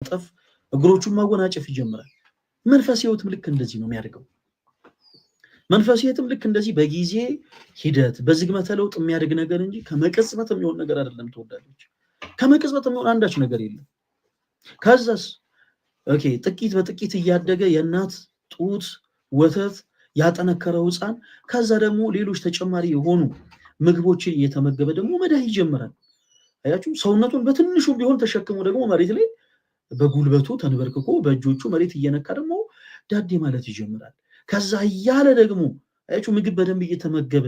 ማጠፍ፣ እግሮቹን ማወናጨፍ ይጀምራል። መንፈስ ሕይወትም ልክ እንደዚህ ነው የሚያድገው። መንፈስ ሕይወትም ልክ እንደዚህ በጊዜ ሂደት በዝግመተ ለውጥ የሚያድግ ነገር እንጂ ከመቅጽበት የሚሆን ነገር አይደለም። ተወዳጆች፣ ከመቅጽበት የሚሆን አንዳች ነገር የለም። ከዛስ okay ጥቂት በጥቂት እያደገ የእናት ጡት ወተት ያጠነከረው ሕፃን ከዛ ደግሞ ሌሎች ተጨማሪ የሆኑ ምግቦችን እየተመገበ ደግሞ መዳህ ይጀምራል። አያችሁ፣ ሰውነቱን በትንሹ ቢሆን ተሸክሞ ደግሞ መሬት ላይ በጉልበቱ ተንበርክኮ በእጆቹ መሬት እየነካ ደግሞ ዳዴ ማለት ይጀምራል። ከዛ እያለ ደግሞ አያችሁ ምግብ በደንብ እየተመገበ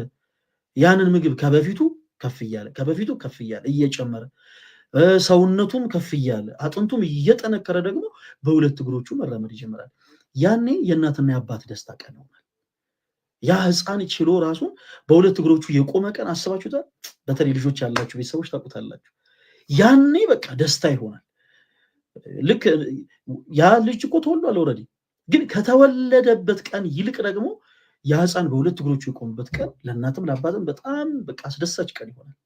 ያንን ምግብ ከበፊቱ ከፍ እያለ ከበፊቱ ከፍ እያለ እየጨመረ ሰውነቱም ከፍ እያለ አጥንቱም እየጠነከረ ደግሞ በሁለት እግሮቹ መራመድ ይጀምራል። ያኔ የእናትና የአባት ደስታ ቀን ይሆናል። ያ ሕፃን ችሎ ራሱን በሁለት እግሮቹ የቆመ ቀን አስባችሁታል? በተለይ ልጆች ያላችሁ ቤተሰቦች ታውቁታላችሁ። ያኔ በቃ ደስታ ይሆናል። ልክ ያ ልጅ እኮ ተወልዷል already፣ ግን ከተወለደበት ቀን ይልቅ ደግሞ ያ ሕፃን በሁለት እግሮቹ የቆመበት ቀን ለእናትም ለአባትም በጣም በቃ አስደሳች ቀን ይሆናል።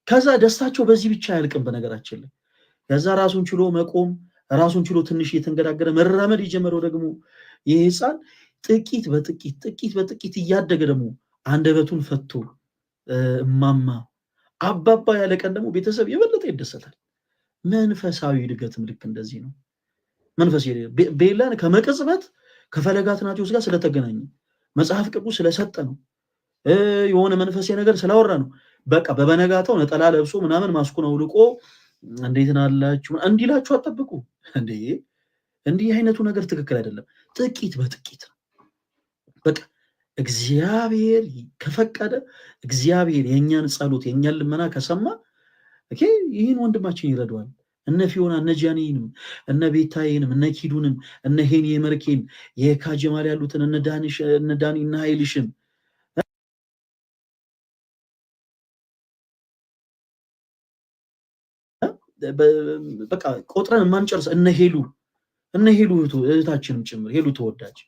ከዛ ደስታቸው በዚህ ብቻ አያልቅም። በነገራችን ላይ ከዛ ራሱን ችሎ መቆም ራሱን ችሎ ትንሽ እየተንገዳገረ መራመድ የጀመረው ደግሞ ይህ ሕፃን ጥቂት በጥቂት ጥቂት በጥቂት እያደገ ደግሞ አንደበቱን ፈቶ እማማ አባባ ያለ ቀን ደግሞ ቤተሰብ የበለጠ ይደሰታል። መንፈሳዊ እድገትም ልክ እንደዚህ ነው። መንፈሳዊ ቤላን ከመቅጽበት ከፈለገ አትናቴዎስ ጋር ስለተገናኘ መጽሐፍ ቅዱስ ስለሰጠ ነው የሆነ መንፈሳዊ ነገር ስላወራ ነው። በቃ በበነጋታው ነጠላ ለብሶ ምናምን ማስኩን አውልቆ እንዴት ናላችሁ እንዲላችሁ አጠብቁ። እንዴ እንዲህ አይነቱ ነገር ትክክል አይደለም። ጥቂት በጥቂት ነው። በቃ እግዚአብሔር ከፈቀደ እግዚአብሔር የእኛን ጸሎት የእኛን ልመና ከሰማ okay ይህን ወንድማችን ይረዳዋል። እነ ፊዮና እነ ጃኒንም እነ ቤታዬንም እነ ኪዱንም እነ ሄኒ የመርኬን የካ ጀማል ያሉትን እነ ዳንሽ እነ ዳኒ እነ ኃይልሽን በቃ ቆጥረን የማንጨርስ እነ ሄሉ እነ ሄሉ እህታችንም ጭምር ሄሉ ተወዳጅ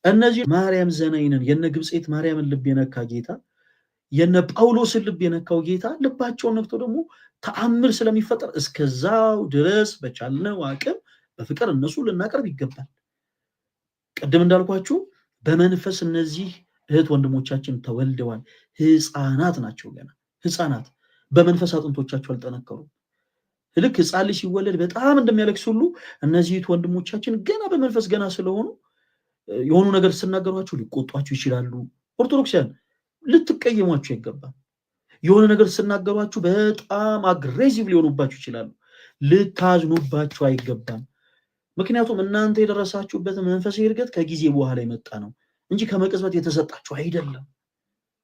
እነዚህ ማርያም ዘናይንን የነ ግብፄት ማርያምን ልብ የነካ ጌታ የነ ጳውሎስን ልብ የነካው ጌታ ልባቸውን ነክቶ ደግሞ ተአምር ስለሚፈጠር እስከዛው ድረስ በቻልነው አቅም በፍቅር እነሱ ልናቀርብ ይገባል። ቅድም እንዳልኳችሁ በመንፈስ እነዚህ እህት ወንድሞቻችን ተወልደዋል። ህፃናት ናቸው፣ ገና ህፃናት። በመንፈስ አጥንቶቻቸው አልጠነከሩም። ልክ ህፃን ልጅ ሲወለድ በጣም እንደሚያለቅስ ሁሉ እነዚህ እህት ወንድሞቻችን ገና በመንፈስ ገና ስለሆኑ የሆኑ ነገር ስናገሯቸው ሊቆጧችሁ ይችላሉ። ኦርቶዶክሲያን ልትቀየሟቸው አይገባም። የሆነ ነገር ስናገሯችሁ በጣም aggressive ሊሆኑባችሁ ይችላሉ። ልታዝኑባችሁ አይገባም። ምክንያቱም እናንተ የደረሳችሁበት መንፈሳዊ እድገት ከጊዜ በኋላ የመጣ ነው እንጂ ከመቅጽበት የተሰጣችሁ አይደለም።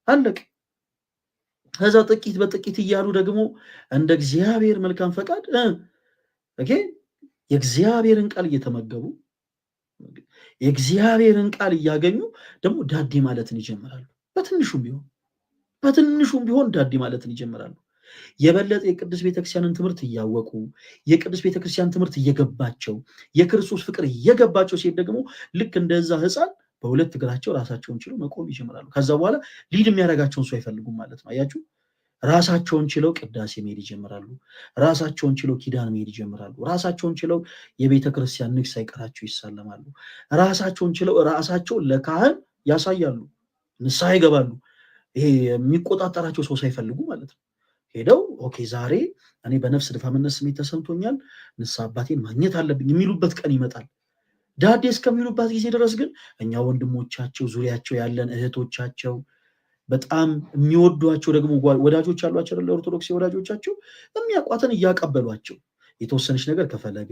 አለቅ። ከዛ ጥቂት በጥቂት እያሉ ደግሞ እንደ እግዚአብሔር መልካም ፈቃድ okay የእግዚአብሔርን ቃል እየተመገቡ የእግዚአብሔርን ቃል እያገኙ ደግሞ ዳዴ ማለትን ይጀምራሉ። በትንሹም ቢሆን በትንሹም ቢሆን ዳዴ ማለትን ይጀምራሉ። የበለጠ የቅዱስ ቤተክርስቲያንን ትምህርት እያወቁ የቅዱስ ቤተክርስቲያን ትምህርት እየገባቸው የክርስቶስ ፍቅር እየገባቸው ሲሄድ ደግሞ ልክ እንደዛ ሕፃን በሁለት እግራቸው ራሳቸውን ችለው መቆም ይጀምራሉ። ከዛ በኋላ lead የሚያደርጋቸውን ሰው አይፈልጉም ማለት ነው። አያችሁ፣ ራሳቸውን ችለው ቅዳሴ መሄድ ይጀምራሉ። ራሳቸውን ችለው ኪዳን መሄድ ይጀምራሉ። ራሳቸውን ችለው የቤተ ክርስቲያን ንግስ ሳይቀራቸው ይሳለማሉ። ራሳቸውን ችለው ራሳቸውን ለካህን ያሳያሉ፣ ንስሐ ይገባሉ። ይሄ የሚቆጣጠራቸው ሰው ሳይፈልጉ ማለት ነው። ሄደው okay ዛሬ እኔ በነፍስ ድካምነት ስሜት ተሰምቶኛል፣ ንስሐ አባቴን ማግኘት አለብኝ የሚሉበት ቀን ይመጣል። ዳዴ እስከሚሉባት ጊዜ ድረስ ግን እኛ ወንድሞቻቸው፣ ዙሪያቸው ያለን እህቶቻቸው በጣም የሚወዷቸው ደግሞ ወዳጆች አሏቸው አይደል? ኦርቶዶክስ ወዳጆቻቸው የሚያውቋትን እያቀበሏቸው የተወሰነች ነገር ከፈለገ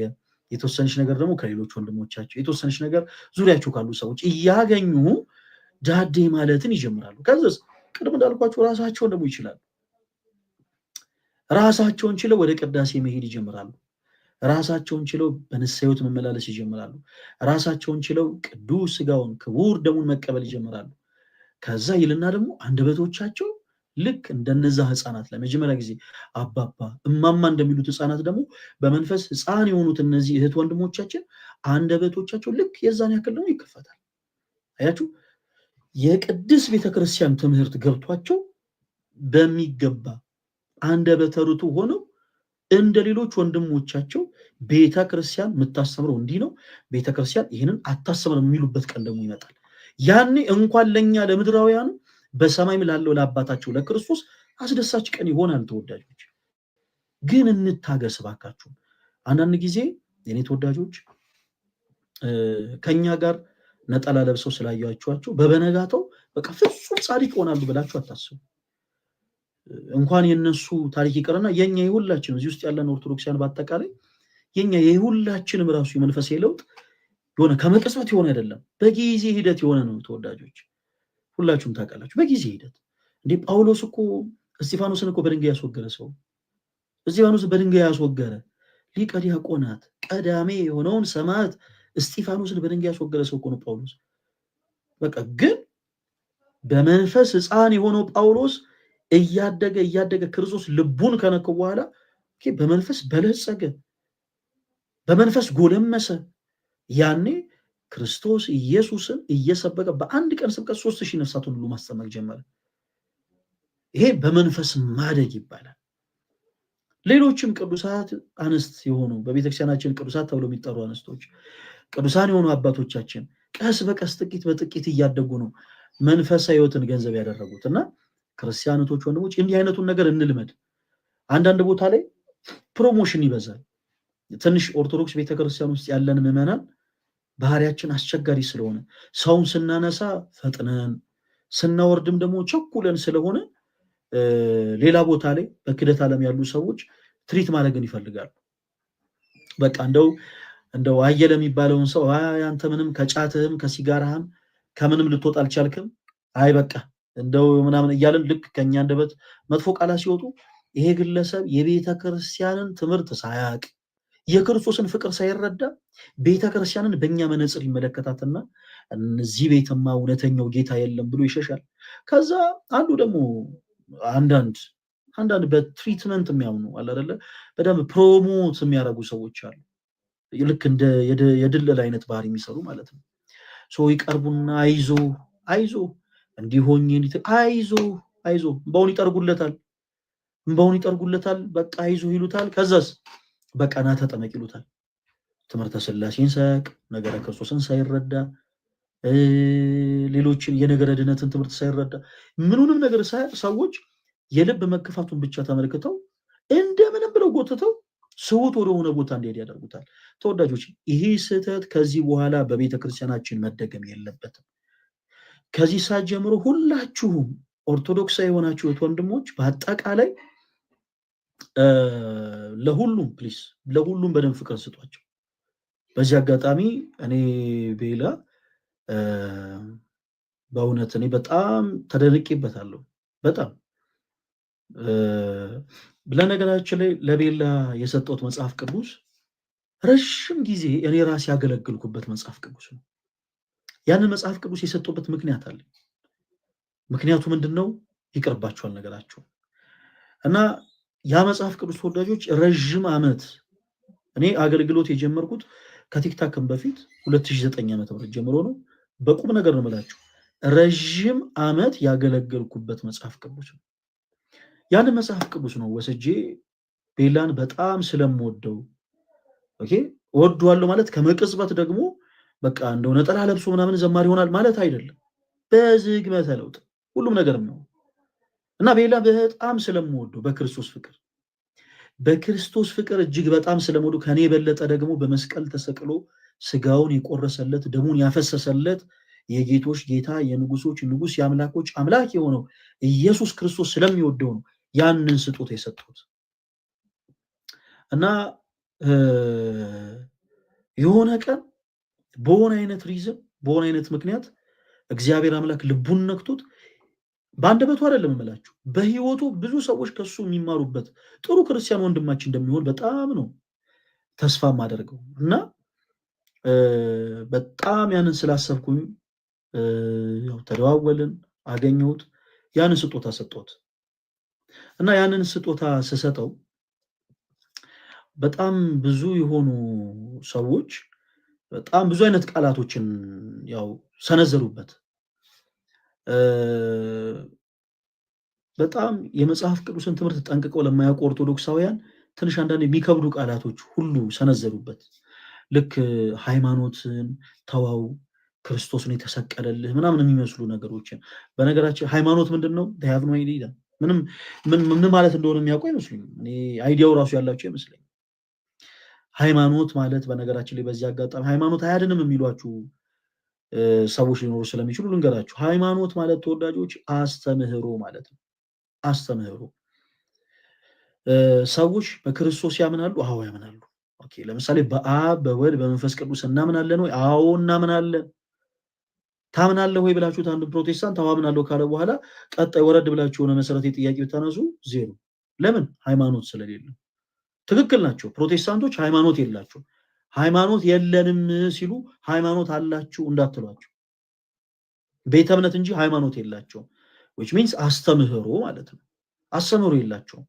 የተወሰነች ነገር ደግሞ ከሌሎች ወንድሞቻቸው የተወሰነች ነገር ዙሪያቸው ካሉ ሰዎች እያገኙ ዳዴ ማለትን ይጀምራሉ። ከዚያስ ቅድም እንዳልኳቸው ራሳቸውን ደግሞ ይችላሉ። ራሳቸውን ችለው ወደ ቅዳሴ መሄድ ይጀምራሉ። ራሳቸውን ችለው በንስሐ ሕይወት መመላለስ ይጀምራሉ። ራሳቸውን ችለው ቅዱስ ስጋውን ክቡር ደሙን መቀበል ይጀምራሉ። ከዛ ይልና ደግሞ አንደበቶቻቸው ልክ እንደነዛ ህፃናት ለመጀመሪያ ጊዜ አባባ እማማ እንደሚሉት ህፃናት ደግሞ በመንፈስ ህፃን የሆኑት እነዚህ እህት ወንድሞቻችን አንደበቶቻቸው ልክ የዛን ያክል ደግሞ ይከፈታል። አያችሁ፣ የቅድስት ቤተክርስቲያን ትምህርት ገብቷቸው በሚገባ አንደበተ ርቱዕ ሆነው እንደ ሌሎች ወንድሞቻቸው ቤተ ክርስቲያን የምታስተምረው እንዲህ ነው፣ ቤተ ክርስቲያን ይህንን አታስተምረው የሚሉበት ቀን ደግሞ ይመጣል። ያኔ እንኳን ለኛ ለምድራውያኑ በሰማይም ላለው ለአባታቸው ለክርስቶስ አስደሳች ቀን ይሆናል። ተወዳጆች ግን እንታገስ እባካችሁ። አንዳንድ ጊዜ የኔ ተወዳጆች ከኛ ጋር ነጠላ ለብሰው ስላያችኋቸው በበነጋተው በቃ ፍጹም ጻድቅ ይሆናሉ ብላችሁ አታስቡ። እንኳን የነሱ ታሪክ ይቅርና የኛ የሁላችንም እዚህ ውስጥ ያለን ኦርቶዶክሲያን በአጠቃላይ የኛ የሁላችንም ራሱ የመንፈሳዊ ለውጥ የሆነ ከመቅጽበት የሆነ አይደለም፣ በጊዜ ሂደት የሆነ ነው። ተወዳጆች ሁላችሁም ታውቃላችሁ። በጊዜ ሂደት እንዴ ጳውሎስ እኮ እስጢፋኖስን እኮ በድንጋይ ያስወገረ ሰው፣ እስጢፋኖስን በድንጋይ ያስወገረ ሊቀ ዲያቆናት ቀዳሜ የሆነውን ሰማዕት እስጢፋኖስን በድንጋይ ያስወገረ ሰው እኮ ነው ጳውሎስ። በቃ ግን በመንፈስ ሕፃን የሆነው ጳውሎስ እያደገ እያደገ ክርስቶስ ልቡን ከነከው በኋላ በመንፈስ በለጸገ፣ በመንፈስ ጎለመሰ። ያኔ ክርስቶስ ኢየሱስን እየሰበከ በአንድ ቀን ስብከት 3000 ነፍሳትን ሁሉ ማስጠመቅ ጀመረ። ይሄ በመንፈስ ማደግ ይባላል። ሌሎችም ቅዱሳት አንስት የሆኑ በቤተክርስቲያናችን ቅዱሳት ተብሎ የሚጠሩ አንስቶች፣ ቅዱሳን የሆኑ አባቶቻችን ቀስ በቀስ ጥቂት በጥቂት እያደጉ ነው መንፈሳዊ ሕይወትን ገንዘብ ያደረጉት። እና ክርስቲያኖች ወንድሞች እንዲህ አይነቱን ነገር እንልመድ። አንዳንድ ቦታ ላይ promotion ይበዛል። ትንሽ ኦርቶዶክስ ቤተክርስቲያን ውስጥ ያለን ምዕመናን ባህሪያችን አስቸጋሪ ስለሆነ ሰውን ስናነሳ ፈጥነን ስናወርድም ደግሞ ቸኩለን ስለሆነ ሌላ ቦታ ላይ በክደት ዓለም ያሉ ሰዎች treat ማድረግን ይፈልጋሉ። በቃ እንደው አየለ የሚባለውን ሰው አይ አንተ ምንም ከጫትህም ከሲጋራህም ከምንም ልትወጣ አልቻልክም፣ አይ በቃ እንደው ምናምን እያልን ልክ ከኛ አንደበት መጥፎ ቃላት ሲወጡ ይሄ ግለሰብ የቤተ ክርስቲያንን ትምህርት ሳያቅ የክርስቶስን ፍቅር ሳይረዳ ቤተ ክርስቲያንን በእኛ መነጽር ይመለከታትና እነዚህ ቤትማ እውነተኛው ጌታ የለም ብሎ ይሸሻል። ከዛ አንዱ ደግሞ አንዳንድ በ treatment የሚያምኑ አለ አይደለ፣ በደንብ promote የሚያደርጉ ሰዎች አሉ። ልክ እንደ የድለላ አይነት ባህሪ የሚሰሩ ማለት ነው። ሰው ይቀርቡና አይዞ አይዞ እንዲሆኝ አይዞ አይዞ እንባውን ይጠርጉለታል፣ እንባውን ይጠርጉለታል። በቃ አይዞ ይሉታል። ከዛስ በቃ ና ተጠመቅ ይሉታል። ትምህርተ ስላሴን ሳያውቅ ነገረ ክርስቶስን ሳይረዳ ሌሎችን የነገረ ድነትን ትምህርት ሳይረዳ ምኑንም ነገር ሳያውቅ ሰዎች የልብ መከፋቱን ብቻ ተመልክተው እንደምንም ብለው ጎትተው ስውት ወደሆነ ቦታ እንዲሄድ ያደርጉታል። ተወዳጆች ይህ ስህተት ከዚህ በኋላ በቤተ ክርስቲያናችን መደገም የለበትም። ከዚህ ሰዓት ጀምሮ ሁላችሁም ኦርቶዶክሳዊ የሆናችሁት ወንድሞች በአጠቃላይ ለሁሉም please ለሁሉም በደንብ ፍቅር ስጧቸው። በዚህ አጋጣሚ እኔ ቤላ በእውነት እኔ በጣም ተደንቄበታለሁ። በጣም ለነገራችን ላይ ለቤላ የሰጠሁት መጽሐፍ ቅዱስ ረዥም ጊዜ እኔ ራሴ ያገለግልኩበት መጽሐፍ ቅዱስ ነው። ያንን መጽሐፍ ቅዱስ የሰጠሁበት ምክንያት አለ። ምክንያቱ ምንድን ነው? ይቅርባችኋል ነገራቸው እና ያ መጽሐፍ ቅዱስ ተወዳጆች ረዥም ዓመት እኔ አገልግሎት የጀመርኩት ከቲክታክም በፊት 2009 ዓ.ም ጀምሮ ነው። በቁም ነገር ነው የምላችሁ። ረዥም ዓመት ያገለገልኩበት መጽሐፍ ቅዱስ ነው። ያንን መጽሐፍ ቅዱስ ነው ወስጄ ቤላን በጣም ስለምወደው okay፣ እወደዋለሁ ማለት ከመቅጽበት ደግሞ በቃ እንደው ነጠላ ለብሶ ምናምን ዘማሪ ይሆናል ማለት አይደለም። በዝግመተ ለውጥ ሁሉም ነገር ነው እና ቤላ በጣም ስለምወደው በክርስቶስ ፍቅር በክርስቶስ ፍቅር እጅግ በጣም ስለምወደው ከኔ የበለጠ ደግሞ በመስቀል ተሰቅሎ ስጋውን የቆረሰለት ደሙን ያፈሰሰለት የጌቶች ጌታ የንጉሶች ንጉስ የአምላኮች አምላክ የሆነው ኢየሱስ ክርስቶስ ስለሚወደው ነው ያንን ስጦታ የሰጠሁት። እና የሆነ ቀን በሆነ አይነት reason በሆነ አይነት ምክንያት እግዚአብሔር አምላክ ልቡን ነክቶት በአንደበቱ አይደለም እምላችሁ በህይወቱ ብዙ ሰዎች ከሱ የሚማሩበት ጥሩ ክርስቲያን ወንድማችን እንደሚሆን በጣም ነው ተስፋ የማደርገው። እና በጣም ያንን ስላሰብኩኝ ያው ተደዋወልን፣ አገኘሁት፣ ያንን ስጦታ ሰጠሁት። እና ያንን ስጦታ ስሰጠው በጣም ብዙ የሆኑ ሰዎች በጣም ብዙ አይነት ቃላቶችን ያው ሰነዘሩበት። በጣም የመጽሐፍ ቅዱስን ትምህርት ጠንቅቀው ለማያውቁ ኦርቶዶክሳውያን ትንሽ አንዳንድ የሚከብዱ ቃላቶች ሁሉ ሰነዘሩበት። ልክ ሃይማኖትን ተዋው፣ ክርስቶስን የተሰቀለልህ ምናምን የሚመስሉ ነገሮችን። በነገራችን ሃይማኖት ምንድን ነው? Have no idea። ምንም ምን ማለት እንደሆነ የሚያውቁ አይመስሉኝም። እኔ idea ው ራሱ ያላቸው አይመስለኝም። ሃይማኖት ማለት፣ በነገራችን ላይ በዚህ አጋጣሚ ሃይማኖት አያድንም የሚሏችሁ ሰዎች ሊኖሩ ስለሚችሉ ልንገራችሁ። ሃይማኖት ማለት ተወዳጆች አስተምህሮ ማለት ነው። አስተምህሮ። ሰዎች በክርስቶስ ያምናሉ? አዎ ያምናሉ። Okay፣ ለምሳሌ በአብ፣ በወልድ፣ በመንፈስ ቅዱስ እናምናለን ወይ? አዎ እናምናለን። ታምናለህ ወይ ብላችሁት አንድ ፕሮቴስታንት አዎ አምናለሁ ካለ በኋላ ቀጣይ ወረድ ብላችሁ የሆነ መሰረታዊ ጥያቄ ብታነሱ ዜሮ። ለምን? ሃይማኖት ስለሌለው። ትክክል ናቸው። ፕሮቴስታንቶች ሃይማኖት የላቸውም። ሃይማኖት የለንም ሲሉ ሃይማኖት አላችሁ እንዳትሏቸው። ቤተ እምነት እንጂ ሃይማኖት የላቸውም። Which means አስተምህሮ ማለት ነው። አስተምህሮ የላቸውም።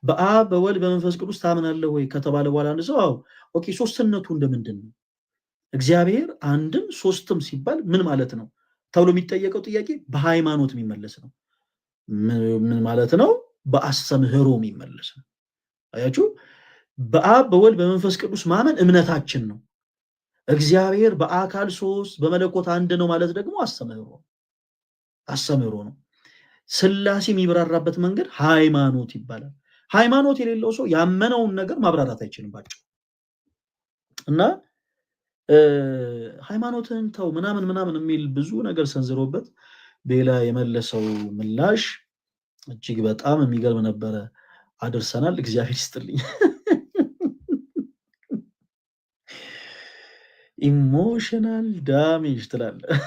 በአብ፣ በወልድ፣ በመንፈስ ቅዱስ ታምናለህ ወይ ከተባለ በኋላ አንድ ሰው አዎ፣ okay፣ ሶስትነቱ እንደምንድን ነው? እግዚአብሔር አንድም ሶስትም ሲባል ምን ማለት ነው ተብሎ የሚጠየቀው ጥያቄ በሃይማኖት የሚመለስ ነው። ምን ማለት ነው? በአስተምህሮ የሚመለስ ነው። አያችሁ፣ በአብ፣ በወልድ፣ በመንፈስ ቅዱስ ማመን እምነታችን ነው። እግዚአብሔር በአካል ሶስት በመለኮት አንድ ነው ማለት ደግሞ አስተምህሮ ነው። ስላሴ የሚብራራበት መንገድ ሃይማኖት ይባላል። ሃይማኖት የሌለው ሰው ያመነውን ነገር ማብራራት አይችልም ባጭሩ። እና ሃይማኖትን ተው ምናምን ምናምን የሚል ብዙ ነገር ሰንዝሮበት ቤላ የመለሰው ምላሽ እጅግ በጣም የሚገርም ነበረ። አድርሰናል። እግዚአብሔር ይስጥልኝ። Emotional damage ትላለህ።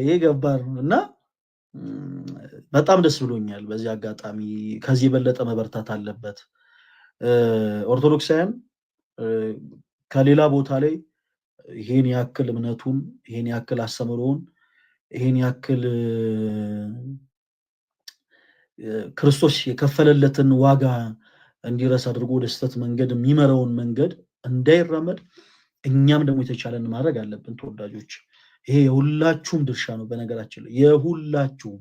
ይሄ ገባር ነው እና በጣም ደስ ብሎኛል። በዚህ አጋጣሚ ከዚህ የበለጠ መበርታት አለበት። ኦርቶዶክሳውያን ከሌላ ቦታ ላይ ይሄን ያክል እምነቱን፣ ይሄን ያክል አስተምህሮውን፣ ይሄን ያክል ክርስቶስ የከፈለለትን ዋጋ እንዲረሳ አድርጎ ወደ ስህተት መንገድ የሚመራውን መንገድ እንዳይራመድ እኛም ደግሞ የተቻለን ማድረግ አለብን። ተወዳጆች፣ ይሄ የሁላችሁም ድርሻ ነው። በነገራችን ላይ የሁላችሁም።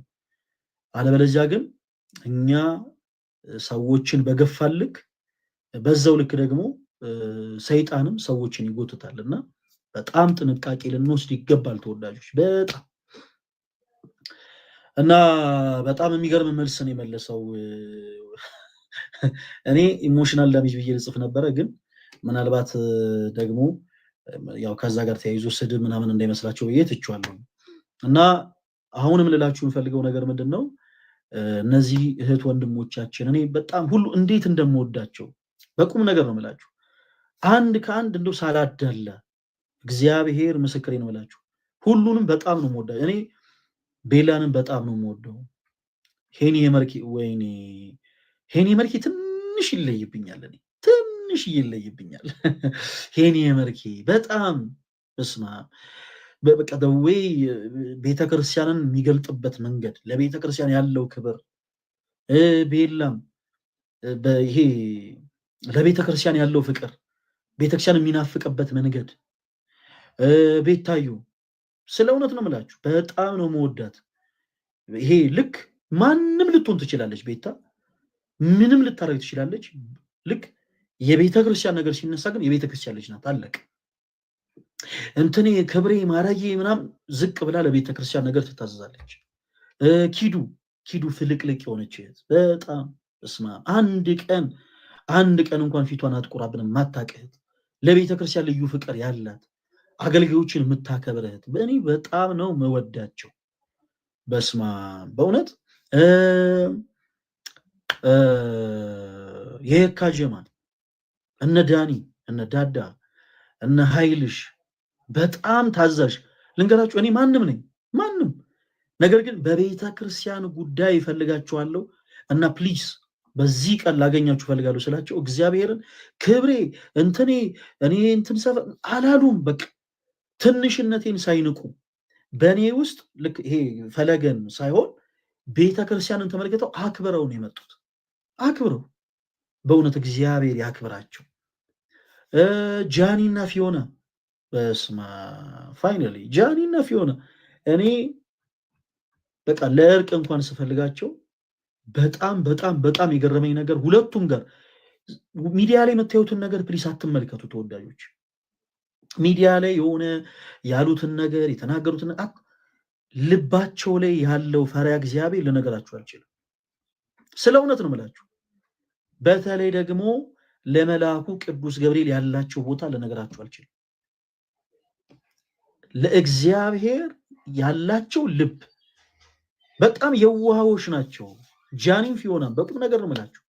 አለበለዚያ ግን እኛ ሰዎችን በገፋን ልክ በዛው ልክ ደግሞ ሰይጣንም ሰዎችን ይጎትታል እና በጣም ጥንቃቄ ልንወስድ ይገባል ተወዳጆች። በጣም እና በጣም የሚገርም መልስ ነው የመለሰው። እኔ emotional damage ብዬ ልጽፍ ነበረ፣ ግን ምናልባት ደግሞ ያው ከዛ ጋር ተያይዞ ስድብ ምናምን እንዳይመስላቸው ብዬ ትቼዋለሁ። እና አሁንም ልላችሁ የምፈልገው ነገር ምንድን ነው? እነዚህ እህት ወንድሞቻችን እኔ በጣም ሁሉ እንዴት እንደምወዳቸው በቁም ነገር ነው የምላችሁ። አንድ ከአንድ እንደው ሳላዳላ እግዚአብሔር ምስክሬ ነው የምላችሁ። ሁሉንም በጣም ነው የምወዳቸው። እኔ ቤላንም በጣም ነው የምወደው። ሄኒ የመርኪ፣ ወይኔ ሄኒ የመርኪ ትንሽ ይለይብኛል፣ እኔ ትንሽ ይለይብኛል። ሄኒ የመርኪ በጣም በስማ በቃ the way ቤተክርስቲያንን የሚገልጥበት መንገድ፣ ለቤተክርስቲያን ያለው ክብር፣ ቤላም ይሄ ለቤተክርስቲያን ያለው ፍቅር፣ ቤተክርስቲያን የሚናፍቅበት መንገድ፣ ቤታዩ ስለ እውነት ነው የምላችሁ በጣም ነው መወዳት። ይሄ ልክ ማንም ልትሆን ትችላለች፣ ቤታ ምንም ልታደርግ ትችላለች። ልክ የቤተክርስቲያን ነገር ሲነሳ ግን የቤተክርስቲያን ልጅ ናት። አለቅ እንትኔ ክብሬ ማረጌ ምናምን ዝቅ ብላ ለቤተክርስቲያን ነገር ትታዘዛለች። ኪዱ ኪዱ ፍልቅልቅ የሆነች እህት በጣም እስማ አንድ ቀን አንድ ቀን እንኳን ፊቷን አጥቁራብን የማታውቅ እህት፣ ለቤተክርስቲያን ልዩ ፍቅር ያላት፣ አገልጋዮችን የምታከብር እህት፣ እኔ በጣም ነው መወዳቸው። በስማ በእውነት የየካ ጀማል፣ እነ ዳኒ፣ እነ ዳዳ፣ እነ ኃይልሽ በጣም ታዛዥ። ልንገራችሁ፣ እኔ ማንም ነኝ ማንም፣ ነገር ግን በቤተ ክርስቲያን ጉዳይ እፈልጋችኋለሁ እና please በዚህ ቀን ላገኛችሁ እፈልጋለሁ ስላቸው እግዚአብሔርን ክብሬ እንትኔ እኔ እንትን ሰፈር አላሉም። በቃ ትንሽነቴን ሳይንቁ በእኔ ውስጥ ልክ ይሄ ፈለገን ሳይሆን ቤተ ክርስቲያንን ተመልክተው አክብረው ነው የመጡት። አክብረው፣ በእውነት እግዚአብሔር ያክብራቸው። ጃኒና ፊዮና፣ በስማ finally ጃኒና ፊዮና እኔ በቃ ለእርቅ እንኳን ስፈልጋቸው በጣም በጣም በጣም የገረመኝ ነገር ሁለቱም ጋር ሚዲያ ላይ የምታዩትን ነገር please አትመልከቱ ተወዳጆች። ሚዲያ ላይ የሆነ ያሉትን ነገር የተናገሩትን ልባቸው ላይ ያለው ፈሪሃ እግዚአብሔር ልነገራችሁ አልችልም። ስለ እውነት ነው የምላችሁ። በተለይ ደግሞ ለመልአኩ ቅዱስ ገብርኤል ያላቸው ቦታ ልነገራችሁ አልችልም። ለእግዚአብሔር ያላቸው ልብ በጣም የዋሃዎች ናቸው። ጃኒም ፊዮናም በቁም ነገር ነው የምላችሁ።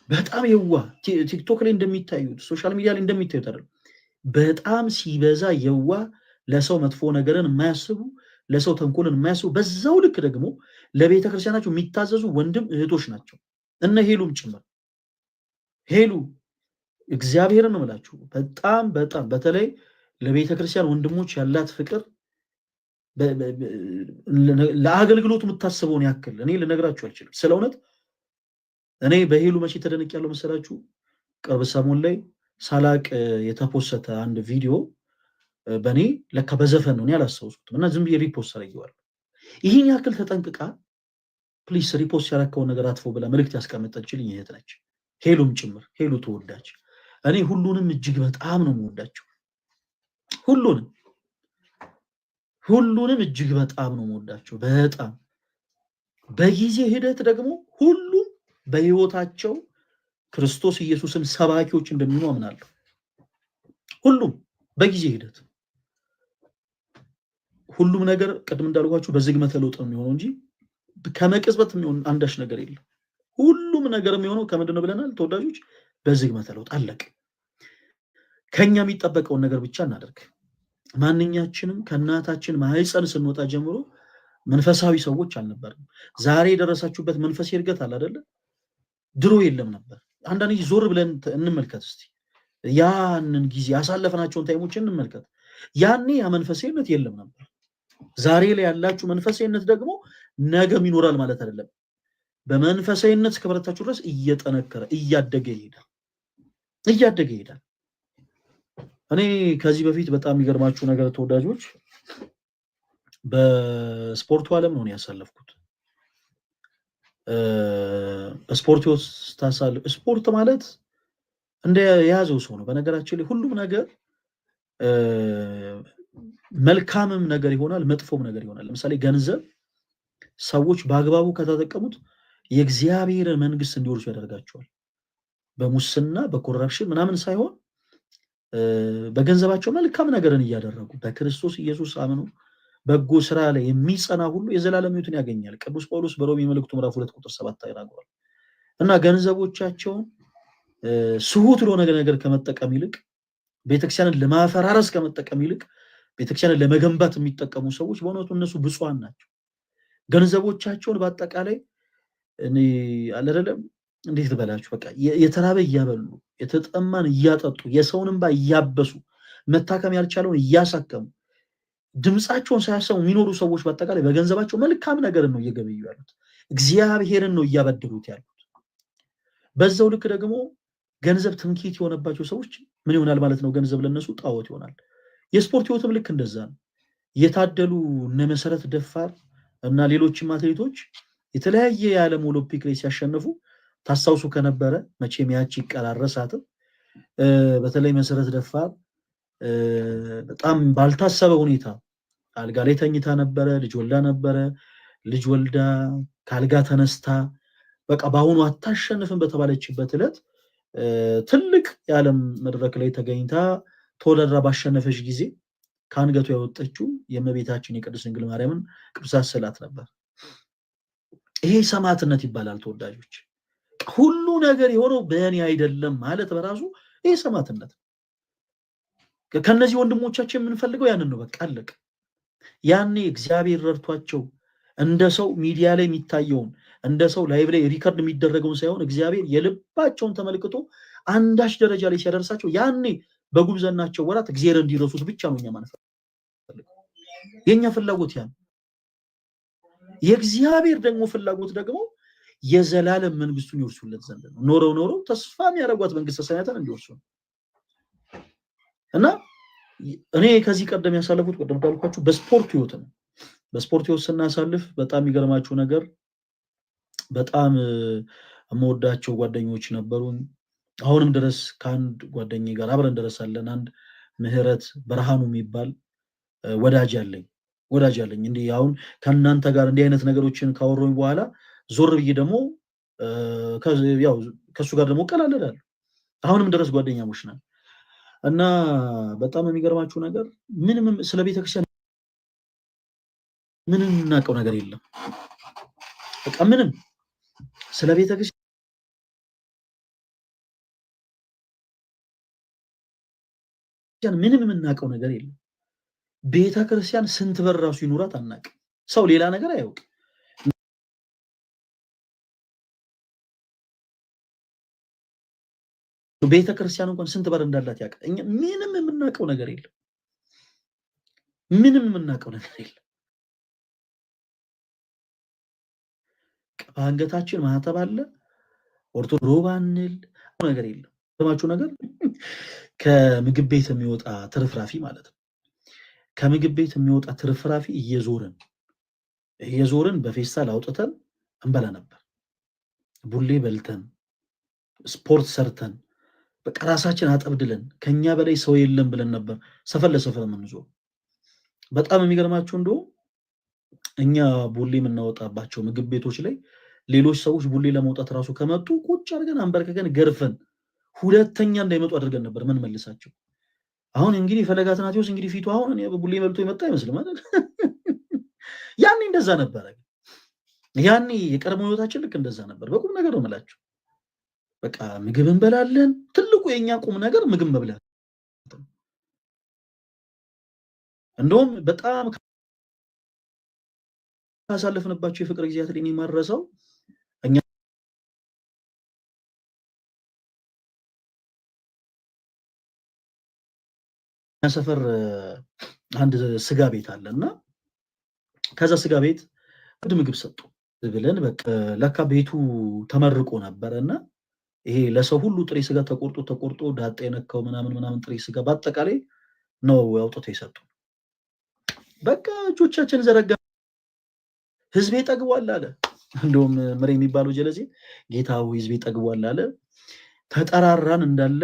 በጣም የዋህ፣ ቲክቶክ ላይ እንደሚታዩት፣ social media ላይ እንደሚታዩት አይደለም። በጣም ሲበዛ የዋህ፣ ለሰው መጥፎ ነገርን የማያስቡ፣ ለሰው ተንኮልን የማያስቡ፣ በዛው ልክ ደግሞ ለቤተ ክርስቲያናቸው የሚታዘዙ ወንድም እህቶች ናቸው። እነ ሄሉም ጭምር። ሄሉ እግዚአብሔርን ነው የምላችሁ። በጣም በጣም በተለይ ለቤተ ክርስቲያን ወንድሞች ያላት ፍቅር፣ ለአገልግሎቱ የምታስበውን ያክል እኔ ልነግራችሁ አልችልም። ስለ እውነት እኔ በሄሉ መቼ ተደንቅ ያለው መሰላችሁ? ቅርብ ሰሞን ላይ ሳላቅ የተፖሰተ አንድ ቪዲዮ በእኔ ለካ በዘፈን ነው፣ እኔ አላስታውስኩትም እና ዝም ብዬ repost አድርጌዋለሁ። ይህን ያክል ተጠንቅቃ please repost ያረከውን ነገር አጥፋው ብላ መልእክት ያስቀመጠችልኝ እህት ነች። ሄሉም ጭምር፣ ሄሉ ተወዳጅ። እኔ ሁሉንም እጅግ በጣም ነው የምወዳቸው። ሁሉንም ሁሉንም እጅግ በጣም ነው የምወዳቸው። በጣም በጊዜ ሂደት ደግሞ ሁሉም በህይወታቸው ክርስቶስ ኢየሱስን ሰባኪዎች እንደሚሆኑ አምናለሁ። ሁሉም በጊዜ ሂደት ሁሉም ነገር ቅድም እንዳልኳችሁ በዝግመተ ለውጥ ነው የሚሆነው እንጂ ከመቅጽበት የሚሆን አንዳች ነገር የለም። ሁሉም ነገር የሚሆነው ከምንድን ነው ብለናል ተወዳጆች? በዝግመተ ለውጥ፣ አለቅ። ከኛ የሚጠበቀውን ነገር ብቻ እናደርግ። ማንኛችንም ከእናታችን ማህፀን ስንወጣ ጀምሮ መንፈሳዊ ሰዎች አልነበርንም። ዛሬ የደረሳችሁበት መንፈሳዊ እድገት አለ አይደለ? ድሮ የለም ነበር። አንዳንድ ጊዜ ዞር ብለን እንመልከት እስቲ፣ ያንን ጊዜ ያሳለፍናቸውን time ኦች እንመልከት። ያኔ ያ መንፈሳዊነት የለም ነበር። ዛሬ ላይ ያላችሁ መንፈሳዊነት ደግሞ ነገም ይኖራል ማለት አይደለም። በመንፈሳዊነት እስከበረታችሁ ድረስ እየጠነከረ እያደገ ይሄዳል፣ እያደገ ይሄዳል። እኔ ከዚህ በፊት በጣም የሚገርማችሁ ነገር ተወዳጆች፣ በስፖርቱ ዓለም ነው ያሳለፍኩት። በስፖርት ህይወት ስታሳልፍ ስፖርት ማለት እንደ የያዘው ሰው ነው። በነገራችን ላይ ሁሉም ነገር መልካምም ነገር ይሆናል፣ መጥፎም ነገር ይሆናል። ለምሳሌ ገንዘብ ሰዎች በአግባቡ ከተጠቀሙት የእግዚአብሔርን መንግስት እንዲወርሱ ያደርጋቸዋል። በሙስና በ corruption ምናምን ሳይሆን በገንዘባቸው መልካም ነገርን እያደረጉ፣ በክርስቶስ ኢየሱስ አምኖ በጎ ስራ ላይ የሚጸና ሁሉ የዘላለም ሕይወትን ያገኛል። ቅዱስ ጳውሎስ በሮሜ መልእክቱ ምዕራፍ 2 ቁጥር 7 ተናግሯል። እና ገንዘቦቻቸውን ስሁት ለሆነ ነገር ከመጠቀም ይልቅ፣ ቤተክርስቲያንን ለማፈራረስ ከመጠቀም ይልቅ ቤተክርስቲያንን ለመገንባት የሚጠቀሙ ሰዎች በእውነቱ እነሱ ብፁዓን ናቸው። ገንዘቦቻቸውን በአጠቃላይ እኔ አለ አይደለም፣ እንዴት ልበላችሁ፣ በቃ የተራበ እያበሉ፣ የተጠማን እያጠጡ፣ የሰውን እንባ እያበሱ፣ መታከም ያልቻለውን እያሳከሙ፣ ድምፃቸውን ሳያሰሙ የሚኖሩ ሰዎች በአጠቃላይ በገንዘባቸው መልካም ነገርን ነው እየገበዩ ያሉት። እግዚአብሔርን ነው እያበደሩት ያሉት። በዛው ልክ ደግሞ ገንዘብ ትምክህት የሆነባቸው ሰዎች ምን ይሆናል ማለት ነው? ገንዘብ ለነሱ ጣዖት ይሆናል። የስፖርት ህይወትም ልክ እንደዛ ነው። የታደሉ እነ መሰረት ደፋር እና ሌሎችም አትሌቶች የተለያየ የዓለም ኦሎምፒክ ላይ ሲያሸንፉ ታስታውሱ ከነበረ፣ መቼም ያቺ ይቀራረሳትም። በተለይ መሰረት ደፋር በጣም ባልታሰበ ሁኔታ አልጋ ላይ ተኝታ ነበረ። ልጅ ወልዳ ነበረ። ልጅ ወልዳ ከአልጋ ተነስታ በቃ በአሁኑ አታሸንፍም በተባለችበት ዕለት ትልቅ የዓለም መድረክ ላይ ተገኝታ ተወዳድራ ባሸነፈች ጊዜ ከአንገቱ ያወጣችው የእመቤታችን የቅድስት ድንግል ማርያምን ቅዱሳት ስዕላት ነበር። ይሄ ሰማዕትነት ይባላል ተወዳጆች። ሁሉ ነገር የሆነው በእኔ አይደለም ማለት በራሱ ይሄ ሰማዕትነት ነው። ከነዚህ ወንድሞቻችን የምንፈልገው ያንን ነው። በቃ አለቀ። ያኔ እግዚአብሔር ረድቷቸው እንደ ሰው ሚዲያ ላይ የሚታየውን፣ እንደ ሰው live ላይ record የሚደረገውን ሳይሆን እግዚአብሔር የልባቸውን ተመልክቶ አንዳች ደረጃ ላይ ሲያደርሳቸው ያኔ በጉብዝናቸው ወራት እግዚአብሔር እንዲረሱት ብቻ ነው እኛ ማንፈልገው። የኛ ፍላጎት ያ ነው። የእግዚአብሔር ደግሞ ፍላጎት ደግሞ የዘላለም መንግስቱን ይወርሱለት ዘንድ ነው። ኖረው ኖረው ተስፋ የሚያደርጓት መንግስተ ሰማያትን እንዲወርሱ ነው። እና እኔ ከዚህ ቀደም ያሳለፉት ቅድም እንዳልኳችሁ በስፖርት ህይወት ነው። በስፖርት ህይወት ስናሳልፍ በጣም የሚገርማችሁ ነገር በጣም የምወዳቸው ጓደኞች ነበሩን። አሁንም ድረስ ከአንድ ጓደኛዬ ጋር አብረን ድረስ አለን። አንድ ምህረት ብርሃኑ የሚባል ወዳጅ አለኝ ወዳጅ አለኝ። እንዲህ አሁን ከእናንተ ጋር እንዲህ አይነት ነገሮችን ካወሩኝ በኋላ ዞር ብዬ ደግሞ ያው ከእሱ ጋር ደግሞ እቀላለዳለሁ። አሁንም ድረስ ጓደኛሞች ነን። እና በጣም የሚገርማችሁ ነገር ምንም ስለ ቤተክርስቲያን ምንም የምናውቀው ነገር የለም። በቃ ምንም ስለ ቤተክርስቲያን ምንም የምናውቀው ነገር የለም። ቤተክርስቲያን ስንት በር ራሱ ይኑራት አናውቅም። ሰው ሌላ ነገር አያውቅም። ቤተክርስቲያን እንኳን ስንት በር እንዳላት ያውቃል። እኛ ምንም የምናውቀው ነገር የለም። ምንም የምናውቀው ነገር የለም። በአንገታችን ማህተብ አለ። ኦርቶዶክስ ባንል ነገር የለም። ሰማችሁ ነገር ከምግብ ቤት የሚወጣ ትርፍራፊ ማለት ነው። ከምግብ ቤት የሚወጣ ትርፍራፊ እየዞርን እየዞርን በፌስታል አውጥተን እንበላ ነበር። ቡሌ በልተን ስፖርት ሰርተን በቃ ራሳችን አጠብድለን ከኛ በላይ ሰው የለም ብለን ነበር ሰፈር ለሰፈር የምንዞር። በጣም የሚገርማችሁ እንደውም እኛ ቡሌ የምናወጣባቸው ምግብ ቤቶች ላይ ሌሎች ሰዎች ቡሌ ለመውጣት ራሱ ከመጡ ቁጭ አድርገን አንበርከከን ገርፈን ሁለተኛ እንዳይመጡ አድርገን ነበር ምን መልሳቸው። አሁን እንግዲህ ፈለገ አትናቴዎስ እንግዲህ ፊቱ አሁን እኔ ቡሌ በልቶ የመጣ አይመስልም አይደል? ያኔ እንደዛ ነበረ። ያኔ የቀድሞ ህይወታችን ልክ እንደዛ ነበር። በቁም ነገር ነው የምላችሁ። በቃ ምግብ እንበላለን። ትልቁ የኛ ቁም ነገር ምግብ መብላት። እንደውም በጣም ካሳለፍንባቸው የፍቅር ጊዜያት ላይ እኔ የማልረሳው እኛ ሰፈር አንድ ስጋ ቤት አለና ከዛ ስጋ ቤት አንድ ምግብ ሰጡ ብለን በቃ ለካ ቤቱ ተመርቆ ነበረና ይሄ ለሰው ሁሉ ጥሬ ስጋ ተቆርጦ ተቆርጦ ዳጣ የነካው ምናምን ምናምን ጥሬ ስጋ በአጠቃላይ ነው አውጥተው የሰጡ። በቃ እጆቻችን ዘረጋ። ህዝቤ ጠግቧል አለ። እንደውም ምሬ የሚባለው ጀለሴ ጌታ ሆይ ህዝቤ ጠግቧል አለ። ተጠራራን እንዳለ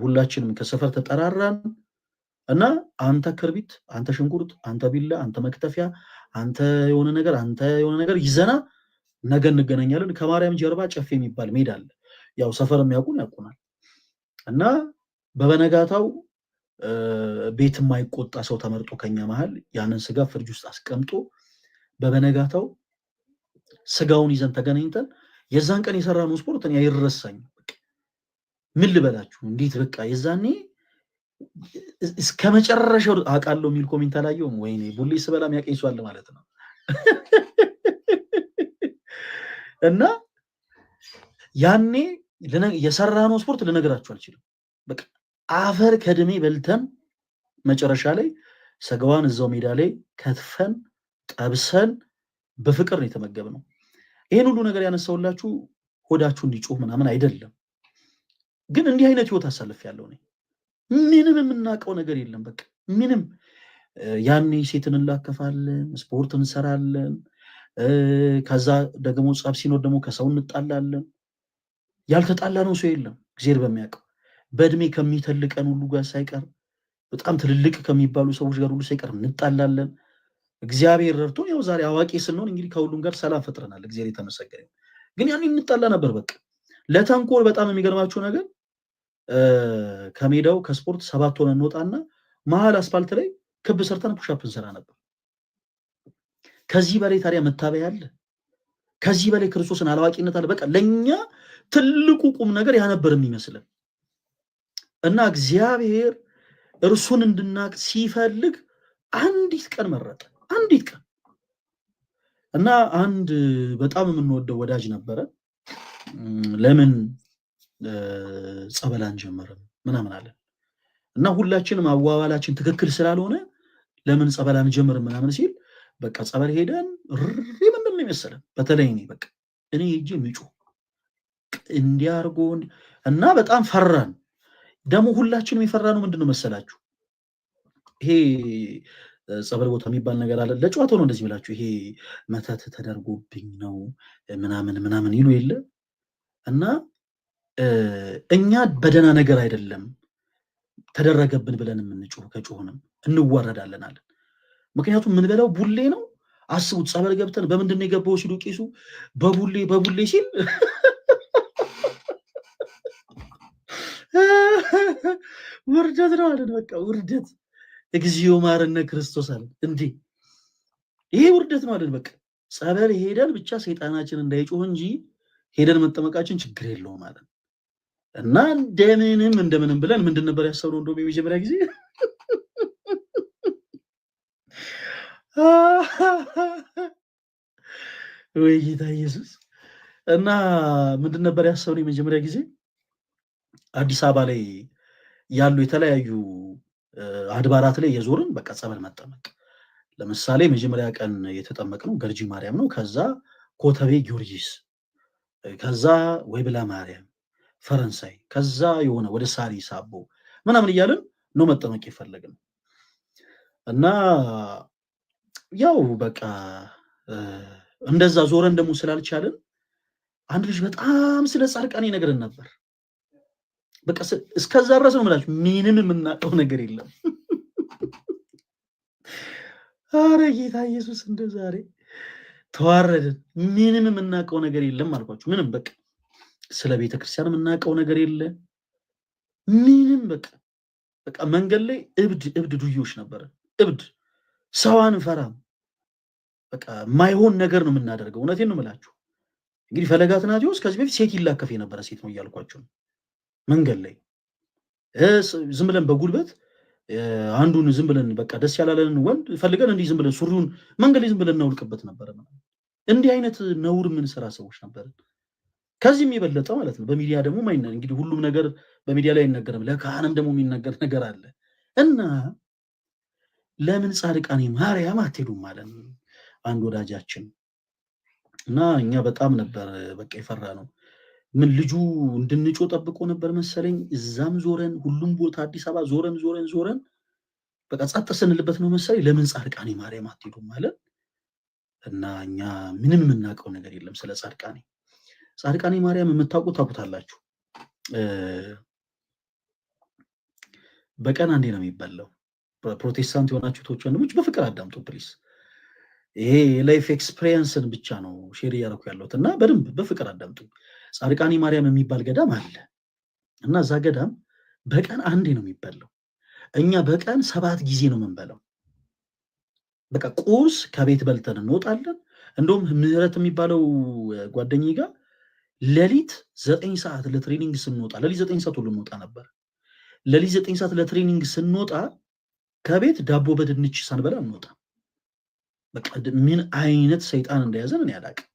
ሁላችንም ከሰፈር ተጠራራን እና አንተ ክርቢት፣ አንተ ሽንኩርት፣ አንተ ቢላ፣ አንተ መክተፊያ፣ አንተ የሆነ ነገር፣ አንተ የሆነ ነገር ይዘና ነገ እንገናኛለን። ከማርያም ጀርባ ጨፌ የሚባል ሜዳ አለ። ያው ሰፈር የሚያውቁን ያውቁናል። እና በበነጋታው ቤት የማይቆጣ ሰው ተመርጦ ከኛ መሃል ያንን ስጋ ፍሪጅ ውስጥ አስቀምጦ በበነጋታው ስጋውን ይዘን ተገናኝተን የዛን ቀን የሰራነው ስፖርት እኔ አይረሳኝም። በቃ ምን ልበላችሁ እንዴት በቃ የዛኔ እስከ መጨረሻው አውቃለሁ የሚል comment አላየሁም። ወይኔ ቡሌ ስበላ የሚያቀኝ ሰው አለ ማለት ነው። እና ያኔ የሰራነው ስፖርት ልነግራችሁ አልችልም። በቃ አፈር ከድሜ በልተን መጨረሻ ላይ ስጋዋን እዛው ሜዳ ላይ ከትፈን ጠብሰን በፍቅር ነው የተመገብነው። ይሄን ሁሉ ነገር ያነሳውላችሁ ሆዳችሁ እንዲጮህ ምናምን አይደለም። ግን እንዲህ አይነት ህይወት አሳልፌያለሁ እኔ። ምንም የምናውቀው ነገር የለም። በቃ ምንም። ያኔ ሴትን እንላከፋለን፣ ስፖርት እንሰራለን። ከዛ ደግሞ ጸብ ሲኖር ደግሞ ከሰው እንጣላለን። ያልተጣላነው ሰው የለም እግዚአብሔር በሚያውቀው። በእድሜ ከሚተልቀን ሁሉ ጋር ሳይቀር በጣም ትልልቅ ከሚባሉ ሰዎች ጋር ሁሉ ሳይቀር እንጣላለን። እግዚአብሔር ረድቶን ያው ዛሬ አዋቂ ስንሆን እንግዲህ ከሁሉም ጋር ሰላም ፈጥረናል። እግዚአብሔር የተመሰገነ ይሁን። ግን ያኔ እንጣላ ነበር። በቃ ለተንኮል በጣም የሚገርማችሁ ነገር ከሜዳው ከስፖርት 7 ሆነን እንወጣና መሀል አስፋልት ላይ ክብ ሰርተን push up እንሰራ ነበር። ከዚህ በላይ ታዲያ መታበያ አለ? ከዚህ በላይ ክርስቶስን አላዋቂነት አለ? በቃ ለኛ ትልቁ ቁም ነገር ያ ነበር የሚመስለን። እና እግዚአብሔር እርሱን እንድናቅ ሲፈልግ አንዲት ቀን መረጠ። አንዲት ቀን። እና አንድ በጣም የምንወደው ወዳጅ ነበረ። ለምን ጸበል አንጀምርም ምናምን አለ። እና ሁላችንም አዋዋላችን ትክክል ስላልሆነ ለምን ጸበል አንጀምርም ምናምን ሲል በቃ ጸበል ሄደን እሪ ምንድን ነው የመሰለን። በተለይ እኔ በቃ እኔ ሄጄ ምጮህ እንዲያርጎን እና በጣም ፈራን። ደግሞ ሁላችንም የፈራነው ምንድነው መሰላችሁ? ይሄ ጸበል ቦታ የሚባል ነገር አለ። ለጨዋታው ነው እንደዚህ የሚላችሁ። ይሄ መተት ተደርጎብኝ ነው ምናምን ምናምን ይሉ የለ እና እኛ በደህና ነገር አይደለም ተደረገብን ብለን የምንጮህ፣ ከጮህንም እንዋረዳለን አለን። ምክንያቱም የምንበላው ቡሌ ነው። አስቡት፣ ጸበል ገብተን በምንድን ነው የገባው ሲሉ ቄሱ በቡሌ በቡሌ ሲል ውርደት ነው አለን። በቃ ውርደት፣ እግዚኦ ማረነ ክርስቶስ አለን። እንዴ ይሄ ውርደት ነው አለን። በቃ ጸበል ሄደን ብቻ ሰይጣናችን እንዳይጮህ እንጂ ሄደን መጠመቃችን ችግር የለውም አለን። እና እንደምንም እንደምንም ብለን ምንድን ነበር ያሰብነው? እንደውም የመጀመሪያ ጊዜ ወይ ጌታ ኢየሱስ፣ እና ምንድን ነበር ያሰብነው የመጀመሪያ ጊዜ አዲስ አበባ ላይ ያሉ የተለያዩ አድባራት ላይ የዞርን በቃ ጸበል መጠመቅ። ለምሳሌ መጀመሪያ ቀን የተጠመቅነው ገርጂ ማርያም ነው። ከዛ ኮተቤ ጊዮርጊስ፣ ከዛ ወይብላ ማርያም ፈረንሳይ፣ ከዛ የሆነ ወደ ሳሪስ አቦ ምናምን እያልን ነው መጠመቅ የፈለግነው። እና ያው በቃ እንደዛ ዞረን ደግሞ ስላልቻልን አንድ ልጅ በጣም ስለ ጻድቃኔ ነገርን ነበር። በቃ እስከዛ ድረስ ነው የምላችሁ፣ ምንም የምናውቀው ነገር የለም። አረ ጌታ ኢየሱስ እንደ ዛሬ ተዋረድን። ምንም የምናውቀው ነገር የለም አልኳችሁ። ምንም በቃ ስለ ቤተ ክርስቲያን የምናውቀው ነገር የለ። ምንም በቃ በቃ መንገድ ላይ እብድ እብድ ዱዮች ነበረ። እብድ፣ ሰው አንፈራም። በቃ የማይሆን ነገር ነው የምናደርገው። እውነቴን ነው የምላችሁ። እንግዲህ ፈለገ አትናቴዎስ ከዚህ በፊት ሴት ይላከፍ የነበረ ሴት ነው እያልኳቸው ነው። መንገድ ላይ ዝም ብለን በጉልበት አንዱን ዝም ብለን በቃ ደስ ያላለንን ወንድ ፈልገን እንዲህ ዝም ብለን ሱሪውን መንገድ ላይ ዝም ብለን እናውልቅበት ነበረ። እንዲህ አይነት ነውር የምንሰራ ሰዎች ነበርን። ከዚህም የበለጠ ማለት ነው። በሚዲያ ደግሞ ማይነ እንግዲህ ሁሉም ነገር በሚዲያ ላይ አይነገርም። ለካህንም ደግሞ የሚነገር ነገር አለ። እና ለምን ጻድቃኔ ማርያም አትሄዱም ማለት ነው አንድ ወዳጃችን። እና እኛ በጣም ነበር በቃ የፈራ ነው። ምን ልጁ እንድንጮ ጠብቆ ነበር መሰለኝ። እዛም ዞረን ሁሉም ቦታ አዲስ አበባ ዞረን ዞረን ዞረን በቃ ጸጥ ስንልበት ነው መሰለኝ ለምን ጻድቃኔ ማርያም አትሄዱም ማለት። እና እኛ ምንም የምናውቀው ነገር የለም ስለ ጻድቃኔ። ጻድቃኔ ማርያም የምታውቁ ታውቁታላችሁ። በቀን አንዴ ነው የሚበላው። ፕሮቴስታንት የሆናችሁ ወንድሞች በፍቅር አዳምጡ please። ይሄ የ life experience ን ብቻ ነው share እያደረኩ ያለሁት እና በደንብ በፍቅር አዳምጡ። ጻድቃኔ ማርያም የሚባል ገዳም አለ እና እዛ ገዳም በቀን አንዴ ነው የሚበላው። እኛ በቀን 7 ጊዜ ነው የምንበላው። በቃ ቁርስ ከቤት በልተን እንወጣለን። እንደውም ምህረት የሚባለው ጓደኛዬ ጋር ሌሊት 9 ሰዓት ለ training ስንወጣ፣ ሌሊት 9 ሰዓት ሁሉ እንወጣ ነበር። ሌሊት 9 ሰዓት ለ training ስንወጣ ከቤት ዳቦ በድንች ሳንበላ እንወጣ። በቃ ምን አይነት ሰይጣን እንደያዘን እኔ አላውቅም።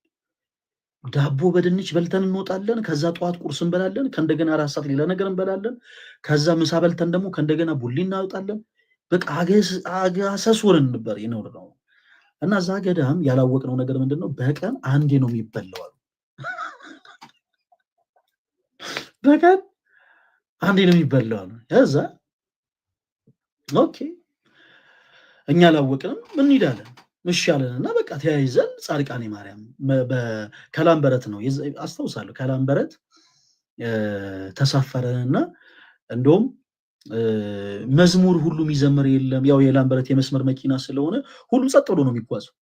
ዳቦ በድንች በልተን እንወጣለን። ከዛ ጠዋት ቁርስ እንበላለን። ከእንደገና 4 ሰዓት ሌላ ነገር እንበላለን። ከዛ ምሳ በልተን ደግሞ ከእንደገና ቡሊ እናወጣለን። በቃ አገሰስ ሆነን ነበር የኖርነው። እና እዛ ገዳም ያላወቅነው ነገር ምንድነው? በቀን አንዴ ነው የሚበላው አሉ። በቀን አንዴ ነው የሚበላው አሉ። ከዛ okay እኛ አላወቅንም እንሄዳለን። እሺ አለንና በቃ ተያይዘን ጻድቃኔ ማርያም ከላምበረት ነው አስታውሳለሁ። ከላምበረት ተሳፈረንና እንደውም መዝሙር ሁሉ የሚዘምር የለም። ያው የላምበረት የመስመር መኪና ስለሆነ ሁሉም ጸጥ ብሎ ነው የሚጓዘው።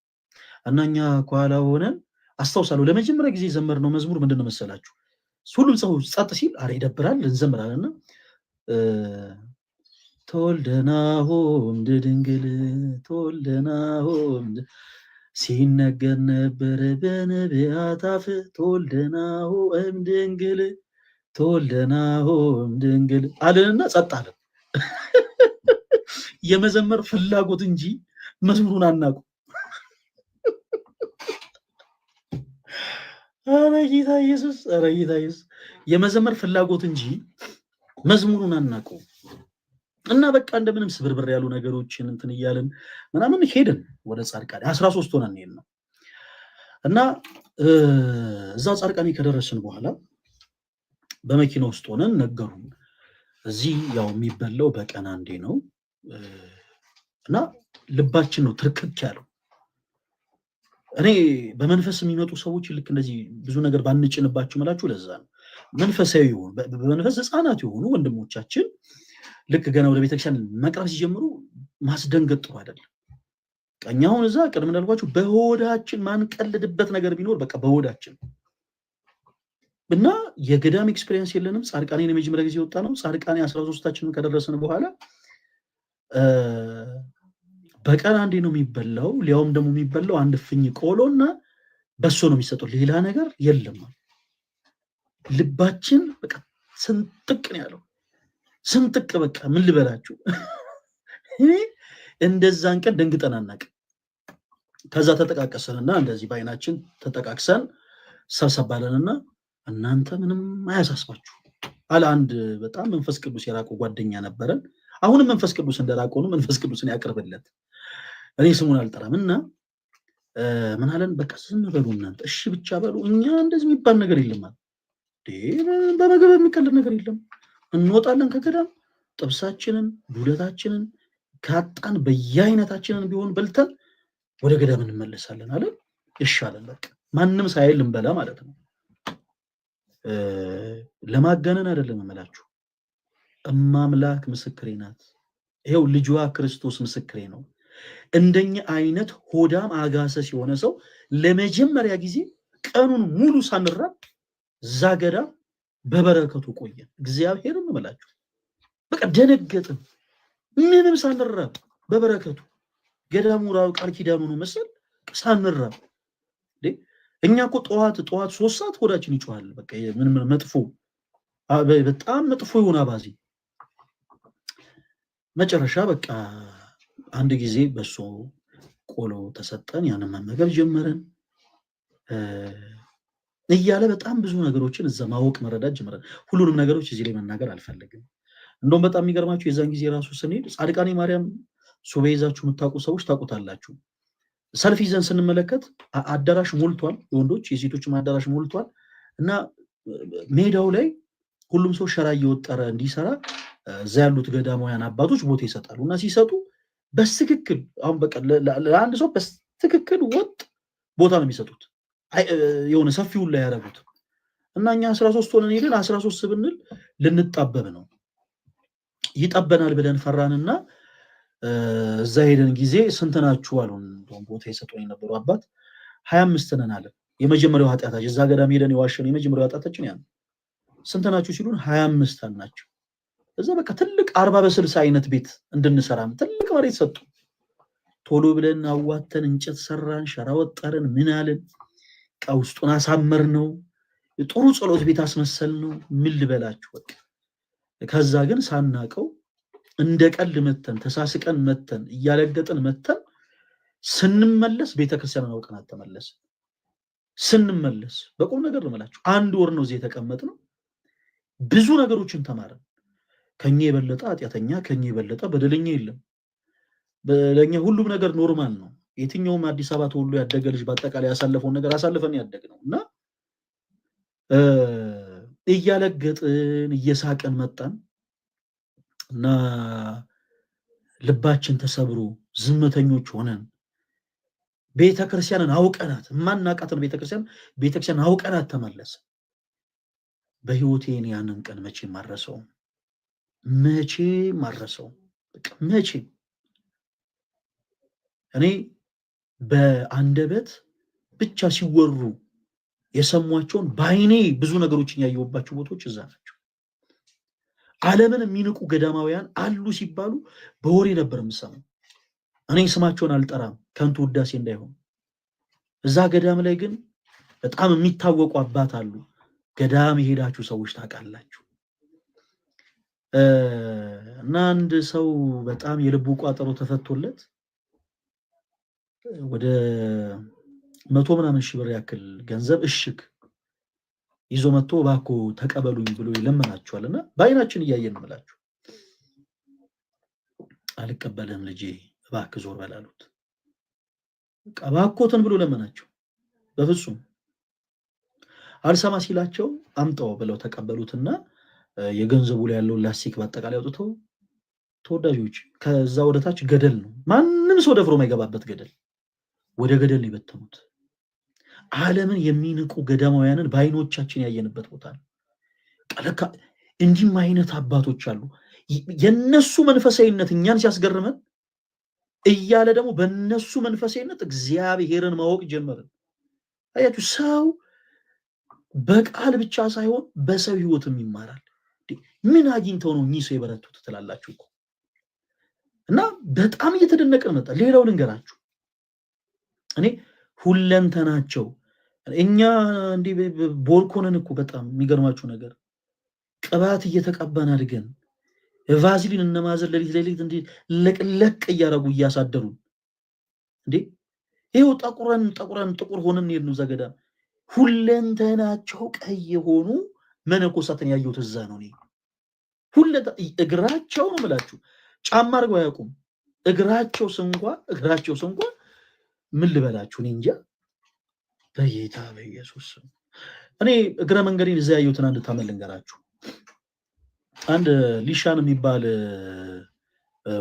እና እኛ ከኋላ ሆነን አስታውሳለሁ ለመጀመሪያ ጊዜ የዘመርነው መዝሙር ምንድነው መሰላችሁ? ሁሉም ሰው ጸጥ ሲል አረ ይደብራል እንዘምራለንና ተወልደናሆም ድንግል ተወልደናሆም ሲነገር ነበር በነቢያት አፍ ተወልደናሆም ድንግል ተወልደናሆም ድንግል አለንና ጸጥ አለን። የመዘመር ፍላጎት እንጂ መዝሙሩን አናውቅም። ኧረ ጌታ ኢየሱስ፣ ኧረ ጌታ ኢየሱስ፣ የመዘመር ፍላጎት እንጂ መዝሙሩን አናውቅም። እና በቃ እንደምንም ስብርብር ያሉ ነገሮችን እንትን እያልን ምናምን ሄድን ወደ ጻድቃኔ። 13 ሆነን እንሄድ ነው። እና እዛ ጻድቃኔ ከደረስን በኋላ በመኪና ውስጥ ሆነን ነገሩን። እዚህ ያው የሚበላው በቀን አንዴ ነው። እና ልባችን ነው ትርክክ ያለው። እኔ በመንፈስ የሚመጡ ሰዎች ልክ እንደዚህ ብዙ ነገር ባንጭንባችሁ መላችሁ ለዛ ነው። መንፈሳዊ የሆኑ፣ በመንፈስ ህፃናት የሆኑ ወንድሞቻችን ልክ ገና ወደ ቤተክርስቲያን መቅረብ ሲጀምሩ ማስደንገጥ ጥሩ አይደለም። እኛ አሁን እዛ ቅድም እንዳልኳችሁ በሆዳችን ማንቀልድበት ነገር ቢኖር በቃ በሆዳችን እና የገዳም experience የለንም። ጻድቃኔን የመጀመሪያ ጊዜ የወጣ ነው። ጻድቃኔ 13ታችንን ከደረስን በኋላ በቀን አንዴ ነው የሚበላው። ሊያውም ደግሞ የሚበላው አንድ ፍኝ ቆሎ እና በሶ ነው የሚሰጠው፣ ሌላ ነገር የለም። ልባችን በቃ ስንጥቅ ነው ያለው። ስንጥቅ በቃ ምን ልበላችሁ፣ እኔ እንደዛን ቀን ደንግጠን አናውቅም። ከዛ ተጠቃቀሰንና እንደዚህ በአይናችን ተጠቃቅሰን ሰብሰባለንና እናንተ ምንም አያሳስባችሁ አለ አንድ በጣም መንፈስ ቅዱስ የራቀው ጓደኛ ነበረን። አሁንም መንፈስ ቅዱስ እንደራቀው ነው። መንፈስ ቅዱስን ያቅርብለት። እኔ ስሙን አልጠራም። እና ምን አለን፣ በቃ ዝም በሉ እናንተ፣ እሺ ብቻ በሉ፣ እኛ እንደዚህ የሚባል ነገር የለም አለ። በምግብ የሚቀልድ ነገር የለም። እንወጣለን ከገዳም፣ ጥብሳችንን ዱለታችንን ካጣን በየአይነታችንን ቢሆን በልተን ወደ ገዳም እንመለሳለን አለን። እሺ አለን። በቃ ማንም ሳይል ልንበላ ማለት ነው። ለማጋነን አይደለም እምላችሁ፣ እማምላክ ምስክሬ ናት። ይኸው ልጇ ክርስቶስ ምስክሬ ነው። እንደኛ አይነት ሆዳም አጋሰስ የሆነ ሰው ለመጀመሪያ ጊዜ ቀኑን ሙሉ ሳንራብ እዛ ገዳም በበረከቱ ቆየን። እግዚአብሔርን እምላችሁ በቃ ደነገጥን። ምንም ሳንራብ በበረከቱ ገዳሙ ራሱ ቃል ኪዳኑ ነው መሰል ሳንራብ። እኛ እኮ ጠዋት ጠዋት 3 ሰዓት ሆዳችን ይጮሃል። በቃ ምን መጥፎ፣ በጣም መጥፎ የሆነ አባዜ። መጨረሻ በቃ አንድ ጊዜ በሶ ቆሎ ተሰጠን፣ ያንን መመገብ ጀመረን እያለ በጣም ብዙ ነገሮችን እዛ ማወቅ መረዳት ጀመረን። ሁሉንም ነገሮች እዚህ ላይ መናገር አልፈልግም። እንደውም በጣም የሚገርማችሁ የዛን ጊዜ ራሱ ስንሄድ ጻድቃኔ ማርያም ሱባኤ ይዛችሁ የምታውቁ ሰዎች ታውቁታላችሁ። ሰልፍ ይዘን ስንመለከት አዳራሽ ሞልቷል፣ የወንዶች የሴቶችም አዳራሽ ሞልቷል። እና ሜዳው ላይ ሁሉም ሰው ሸራ እየወጠረ እንዲሰራ እዛ ያሉት ገዳማውያን አባቶች ቦታ ይሰጣሉ። እና ሲሰጡ በትክክል አሁን በቃ ለአንድ ሰው በትክክል ወጥ ቦታ ነው የሚሰጡት፣ የሆነ ሰፊውን ላይ ያደረጉት። እና እኛ 13 ሆነን ሄደን 13 ብንል ልንጣበብ ነው፣ ይጠበናል ብለን ፈራንና እዛ ሄደን ጊዜ ስንት ናችሁ አሉን። እንደውም ቦታ የሰጡን የነበሩ አባት 25 ነን አለን። የመጀመሪያው ኃጢአታችን እዛ ገዳም ሄደን የዋሸነው የመጀመሪያው ኃጢአታችን ያ ነው። ስንት ናችሁ ሲሉን 25 አልናቸው። እዛ በቃ ትልቅ 40 በ60 አይነት ቤት እንድንሰራም ትልቅ መሬት ሰጡ። ቶሎ ብለን አዋተን እንጨት ሰራን፣ ሸራ ወጠርን፣ ምን አልን፣ ዕቃ ውስጡን አሳመር ነው፣ ጥሩ ጸሎት ቤት አስመሰል ነው። ምን ልበላችሁ በቃ። ከዛ ግን ሳናቀው እንደ ቀልድ መተን፣ ተሳስቀን መተን፣ እያለገጥን መተን ስንመለስ ቤተክርስቲያንን አውቀን ተመለስን። ስንመለስ በቁም ነገር ነው የምላችሁ፣ አንድ ወር ነው እዚህ የተቀመጥነው። ብዙ ነገሮችን ተማረን። ከኛ የበለጠ ኃጢአተኛ፣ ከኛ የበለጠ በደለኛ የለም። ለኛ ሁሉም ነገር normal ነው። የትኛውም አዲስ አበባ ተወልዶ ያደገ ልጅ በአጠቃላይ ያሳለፈውን ነገር አሳልፈን ያደግነው እና እያለገጥን እየሳቀን መጣን እና ልባችን ተሰብሮ ዝምተኞች ሆነን ቤተክርስቲያንን አውቀናት፣ የማናቃትን ቤተክርስቲያን አውቀናት ተመለሰ። በህይወቴ ያንን ቀን መቼም አልረሳውም፣ መቼም አልረሳውም። በቃ መቼም እኔ በአንደበት ብቻ ሲወሩ የሰሟቸውን በአይኔ ብዙ ነገሮችን ያየሁባቸው ቦታዎች እዛ ናቸው። ዓለምን የሚንቁ ገዳማውያን አሉ ሲባሉ በወሬ ነበር የምሰማው። እኔ ስማቸውን አልጠራም ከንቱ ውዳሴ እንዳይሆን። እዛ ገዳም ላይ ግን በጣም የሚታወቁ አባት አሉ። ገዳም የሄዳችሁ ሰዎች ታውቃላችሁ። እና አንድ ሰው በጣም የልቡ ቋጠሮ ተፈቶለት ወደ 100 ምናምን ሺህ ብር ያክል ገንዘብ እሽግ ይዞ መጥቶ እባክዎ ተቀበሉኝ ብሎ ይለመናቸዋል። እና በአይናችን እያየን እምላችሁ አልቀበልህም ልጄ እባክህ ዞር በል አሉት። እባክዎትን ብሎ ለመናቸው። በፍጹም አልሰማ ሲላቸው አምጣው ብለው ተቀበሉትና የገንዘቡ ላይ ያለውን ላስቲክ በአጠቃላይ አውጥተው፣ ተወዳጆች፣ ከዛ ወደታች ገደል ነው። ማንም ሰው ደፍሮ የማይገባበት ገደል፣ ወደ ገደል ነው የበተኑት። ዓለምን የሚንቁ ገዳማውያንን በአይኖቻችን ያየንበት ቦታ ነው። ለካ እንዲህም አይነት አባቶች አሉ። የነሱ መንፈሳዊነት እኛን ሲያስገርመን እያለ ደግሞ በእነሱ መንፈሳዊነት እግዚአብሔርን ማወቅ ጀመርን። አያችሁ፣ ሰው በቃል ብቻ ሳይሆን በሰው ሕይወትም ይማራል። ምን አግኝተው ነው እኚህ ሰው የበረቱት ትላላችሁ እኮ። እና በጣም እየተደነቅን መጣ። ሌላው ልንገራችሁ፣ እኔ ሁለንተናቸው እኛ እንዲህ ቦልኮነን እኮ በጣም የሚገርማችሁ ነገር ቅባት እየተቀባን አድገን ቫዝሊን እነማዘር ሌሊት ሌሊት እንዲህ ለቅለቅ እያደረጉ እያሳደሩን እንዴ ይኸው ጠቁረን ጠቁረን ጥቁር ሆነን ሄድን እዛ ገዳም። ሁለንተናቸው ቀይ የሆኑ መነኮሳትን ያየሁት እዛ ነው። እኔ እግራቸው ነው የምላችሁ፣ ጫማ አድርገው አያውቁም። እግራቸው ስንኳ ምን ልበላችሁ፣ እኔ እንጃ። በጌታ በኢየሱስ እኔ እግረ መንገዴን እዛ ያየሁትን አንድ ታመል ልንገራችሁ። አንድ ሊሻን የሚባል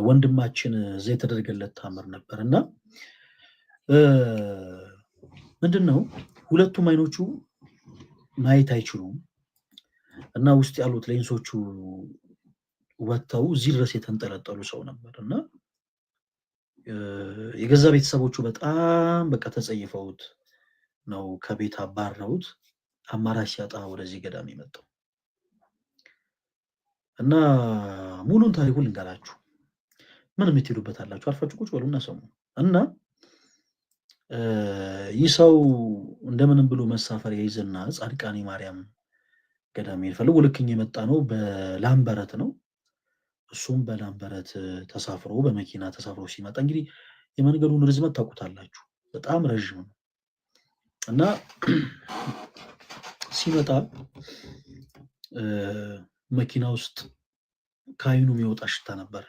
ወንድማችን እዛ የተደረገለት ታምር ነበር እና ምንድን ነው፣ ሁለቱም አይኖቹ ማየት አይችሉም እና ውስጥ ያሉት ሌንሶቹ ወጥተው እዚህ ድረስ የተንጠለጠሉ ሰው ነበር እና የገዛ ቤተሰቦቹ በጣም በቃ ተጸይፈውት ነው ከቤት አባረውት፣ አማራጭ ሲያጣ ወደዚህ ገዳም የመጣው። እና ሙሉን ታሪኩን ልንገራችሁ። ምን የምትሄዱበት አላችሁ? አርፋችሁ ቁጭ በሉና ሰሙ። እና ይህ ሰው እንደምንም ብሎ መሳፈሪያ ይዝና ጻድቃኔ ማርያም ገዳም ይሄድ ፈልጎ፣ ልክኝ የመጣ ነው በላምበረት ነው። እሱም በላምበረት ተሳፍሮ፣ በመኪና ተሳፍሮ ሲመጣ እንግዲህ የመንገዱን ርዝመት ታውቁታላችሁ፣ በጣም ረዥም ነው። እና ሲመጣ መኪና ውስጥ ከአይኑ የሚወጣ ሽታ ነበር።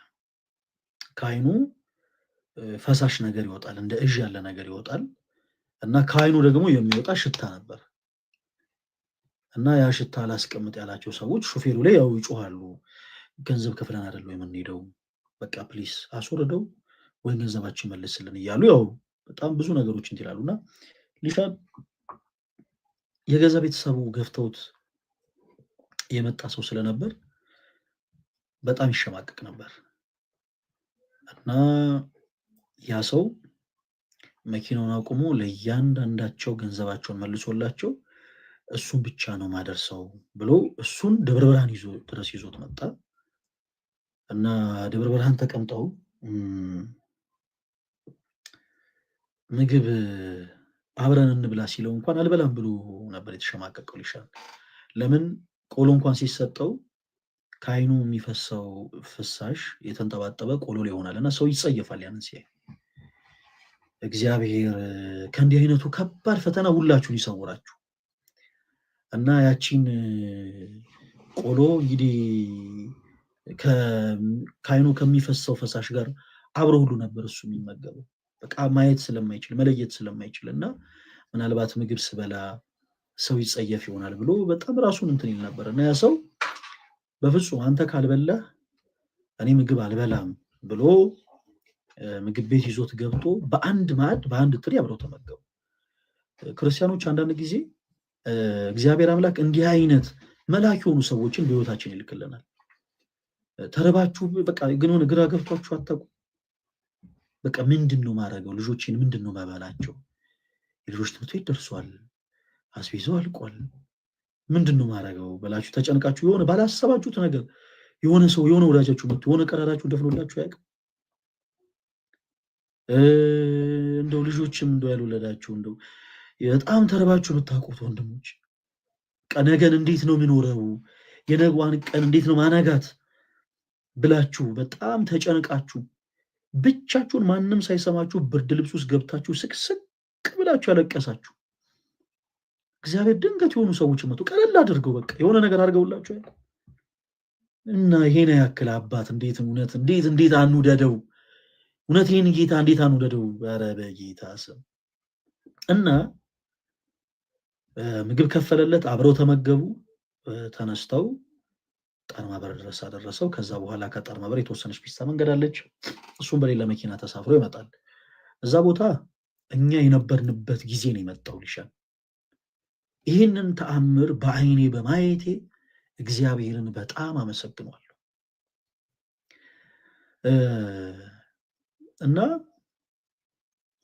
ከአይኑ ፈሳሽ ነገር ይወጣል፣ እንደ እዥ ያለ ነገር ይወጣል እና ከአይኑ ደግሞ የሚወጣ ሽታ ነበር። እና ያ ሽታ አላስቀምጥ ያላቸው ሰዎች ሹፌሩ ላይ ያው ይጮሃሉ። ገንዘብ ከፍለን አይደለ የምንሄደው፣ በቃ please አስወርደው ወይ ገንዘባችን መልስልን እያሉ ያው በጣም ብዙ ነገሮች እንትን ይላሉ። እና ሊሻን የገዛ ቤተሰቡ ገፍተውት የመጣ ሰው ስለነበር በጣም ይሸማቀቅ ነበር። እና ያ ሰው መኪናውን አቁሞ ለእያንዳንዳቸው ገንዘባቸውን መልሶላቸው እሱን ብቻ ነው ማደርሰው ብሎ እሱን ደብረ ብርሃን ይዞ ድረስ ይዞት መጣ። እና ደብረ ብርሃን ተቀምጠው ምግብ አብረን እንብላ ሲለው እንኳን አልበላም ብሎ ነበር የተሸማቀቀው ሊሻን። ለምን፣ ቆሎ እንኳን ሲሰጠው ከአይኑ የሚፈሰው ፍሳሽ የተንጠባጠበ ቆሎ ይሆናል እና ሰው ይጸየፋል ያንን ሲያይ። እግዚአብሔር ከእንዲህ አይነቱ ከባድ ፈተና ሁላችሁን ይሰውራችሁ። እና ያቺን ቆሎ እንግዲህ ከአይኑ ከሚፈሰው ፈሳሽ ጋር አብሮ ሁሉ ነበር እሱ የሚመገበው። በቃ ማየት ስለማይችል፣ መለየት ስለማይችል እና ምናልባት ምግብ ስበላ ሰው ይጸየፍ ይሆናል ብሎ በጣም ራሱን እንትን ይል ነበር። እና ያ ሰው በፍጹም አንተ ካልበላህ እኔ ምግብ አልበላም ብሎ ምግብ ቤት ይዞት ገብቶ በአንድ ማዕድ፣ በአንድ ትሪ አብረው ተመገቡ። ክርስቲያኖች፣ አንዳንድ ጊዜ እግዚአብሔር አምላክ እንዲህ አይነት መልአክ የሆኑ ሰዎችን በህይወታችን ይልክልናል። ተርባችሁ በቃ ግን ሆነ ግራ ገብቷችሁ አታውቁም። በቃ ምንድን ነው ማድረገው? ልጆቼን ምንድን ነው ማበላቸው? የልጆች ትምህርት ቤት ደርሷል፣ አስቤዛው አልቋል። ምንድን ነው ማድረገው ብላችሁ ተጨንቃችሁ የሆነ ባላሰባችሁት ነገር የሆነ ሰው፣ የሆነ ወዳጃችሁ መጥቶ የሆነ ቀዳዳችሁ ደፍኖላችሁ አያውቅም? እንደው ልጆችም እንደው ያልወለዳችሁ፣ እንደው በጣም ተርባችሁ የምታውቁት ወንድሞች፣ ነገን እንዴት ነው የሚኖረው፣ የነጓን ቀን እንዴት ነው ማነጋት ብላችሁ በጣም ተጨንቃችሁ ብቻችሁን ማንም ሳይሰማችሁ ብርድ ልብስ ውስጥ ገብታችሁ ስቅስቅ ብላችሁ ያለቀሳችሁ፣ እግዚአብሔር ድንገት የሆኑ ሰዎች መጡ ቀለል አድርገው በቃ የሆነ ነገር አድርገውላችሁ ያውቁ? እና ይሄን ያክል አባት እንዴት፣ እውነት እንዴት እንዴት አንውደደው? እውነት ይህን ጌታ እንዴት አንውደደው? ኧረ በጌታ ስም። እና ምግብ ከፈለለት፣ አብረው ተመገቡ። ተነስተው ጣርማበር ድረስ አደረሰው። ከዛ በኋላ ከጣርማበር የተወሰነች ፒስታ መንገድ አለች። እሱም በሌላ መኪና ተሳፍሮ ይመጣል። እዛ ቦታ እኛ የነበርንበት ጊዜ ነው የመጣው ሊሻን። ይህንን ተአምር በአይኔ በማየቴ እግዚአብሔርን በጣም አመሰግኗለሁ። እና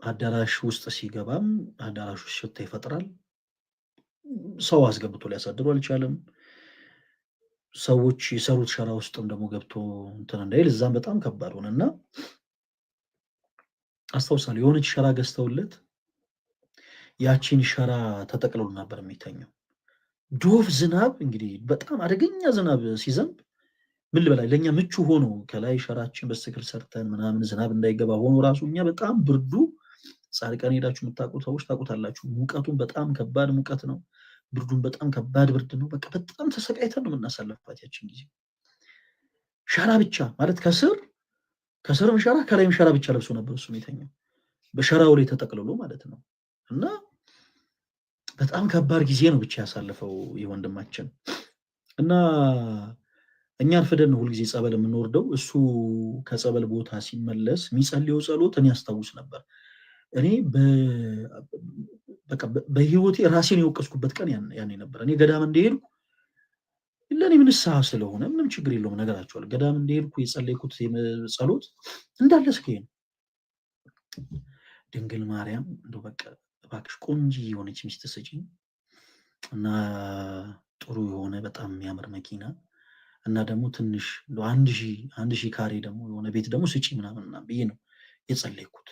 አዳራሽ ውስጥ ሲገባም አዳራሽ ውስጥ ሽታ ይፈጥራል። ሰው አስገብቶ ሊያሳድሩ አልቻለም። ሰዎች የሰሩት ሸራ ውስጥም ደግሞ ገብቶ እንትን እንዳይል እዛም በጣም ከባድ ሆነ። እና አስታውሳለሁ የሆነች ሸራ ገዝተውለት ያቺን ሸራ ተጠቅልሎ ነበር የሚተኘው። ዶፍ ዝናብ እንግዲህ በጣም አደገኛ ዝናብ ሲዘንብ ምን ልበላ ለእኛ ምቹ ሆኖ ከላይ ሸራችን በስትክል ሰርተን ምናምን ዝናብ እንዳይገባ ሆኖ ራሱ እኛ በጣም ብርዱ፣ ጻድቃን ሄዳችሁ የምታውቁ ሰዎች ታውቁታላችሁ። ሙቀቱን በጣም ከባድ ሙቀት ነው። ብርዱን በጣም ከባድ ብርድ ነው። በቃ በጣም ተሰቃይተን ነው የምናሳልፍባት ያችን ጊዜ። ሸራ ብቻ ማለት ከስርም ሸራ ከላይም ሸራ ብቻ ለብሶ ነበር እሱ የተኛው፣ በሸራው ላይ ተጠቅልሎ ማለት ነው። እና በጣም ከባድ ጊዜ ነው ብቻ ያሳለፈው ይህ ወንድማችን። እና እኛ አርፍደን ነው ሁልጊዜ ጸበል የምንወርደው። እሱ ከጸበል ቦታ ሲመለስ የሚጸልየው ጸሎት እኔ አስታውስ ነበር። እኔ በቃ በህይወቴ ራሴን የወቀስኩበት ቀን ያኔ ነበር። እኔ ገዳም እንደሄድኩ ለእኔ ንስሐ ስለሆነ ምንም ችግር የለውም ነገራቸዋል። ገዳም እንደሄድኩ የጸለይኩት ጸሎት እንዳለ እስከ ነው። ድንግል ማርያም እንደው በቃ እባክሽ ቆንጂ የሆነች ሚስት ስጪኝ እና ጥሩ የሆነ በጣም የሚያምር መኪና እና ደግሞ ትንሽ 1000 ካሬ ደግሞ የሆነ ቤት ደግሞ ስጪ ምናምን ብዬ ነው የጸለይኩት።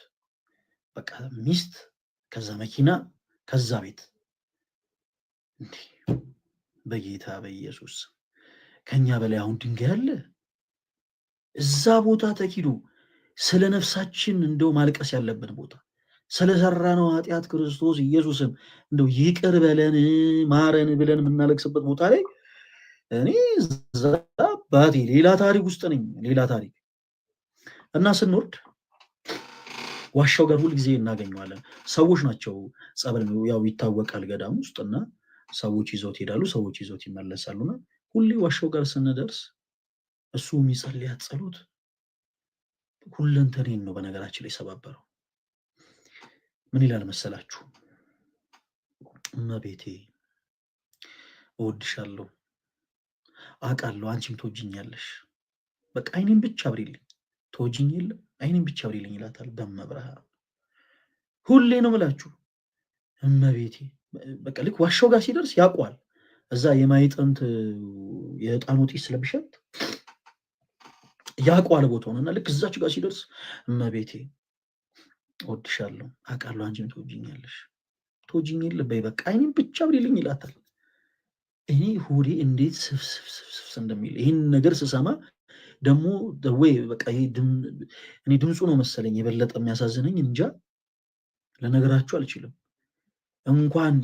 በቃ ሚስት፣ ከዛ መኪና፣ ከዛ ቤት። እንዴ በጌታ በኢየሱስ ከኛ በላይ አሁን ድንጋይ አለ? እዛ ቦታ ተኪዶ ስለ ነፍሳችን እንደው ማልቀስ ያለብን ቦታ፣ ስለሰራነው ኃጢአት ክርስቶስ ኢየሱስን እንደው ይቅር በለን ማረን ብለን የምናለቅስበት ቦታ ላይ እኔ እዛ አባቴ ሌላ ታሪክ ውስጥ ነኝ፣ ሌላ ታሪክ። እና ስንወርድ ዋሻው ጋር ሁል ጊዜ እናገኘዋለን። ሰዎች ናቸው ጸበል፣ ያው ይታወቃል ገዳም ውስጥ፣ እና ሰዎች ይዘውት ይሄዳሉ፣ ሰዎች ይዘውት ይመለሳሉና ሁሌ ዋሻው ጋር ስንደርስ እሱ የሚጸልያት ጸሎት ሁለንተኔን ነው በነገራችን ላይ ሰባበረው። ምን ይላል መሰላችሁ? እመቤቴ እወድሻለሁ፣ አውቃለሁ አንቺም ትወጂኛለሽ። በቃ አይኔን ብቻ አብሪልኝ፣ ትወጂኝ የለም አይኔን ብቻ አብሪልኝ ይላታል። በመብርሃን ሁሌ ነው የምላችሁ እመቤቴ። በቃ ልክ ዋሻው ጋር ሲደርስ ያውቀዋል። እዛ የማይጥንት የዕጣኑ ጢስ ስለሚሸት ያውቀዋል ቦታውን። እና ልክ እዛች ጋር ሲደርስ እመቤቴ እወድሻለሁ፣ አውቃለሁ አንቺም ትወጂኛለሽ፣ ትወጂኝ የለ በይ በቃ አይኔን ብቻ አብሪልኝ ይላታል። እኔ ሆዴ እንዴት ስፍስፍስፍስ እንደሚል ይህን ነገር ስሰማ ደግሞ ወይ በቃ ይሄ እኔ ድምፁ ነው መሰለኝ የበለጠ የሚያሳዝነኝ፣ እንጃ ልነግራችሁ አልችልም። እንኳን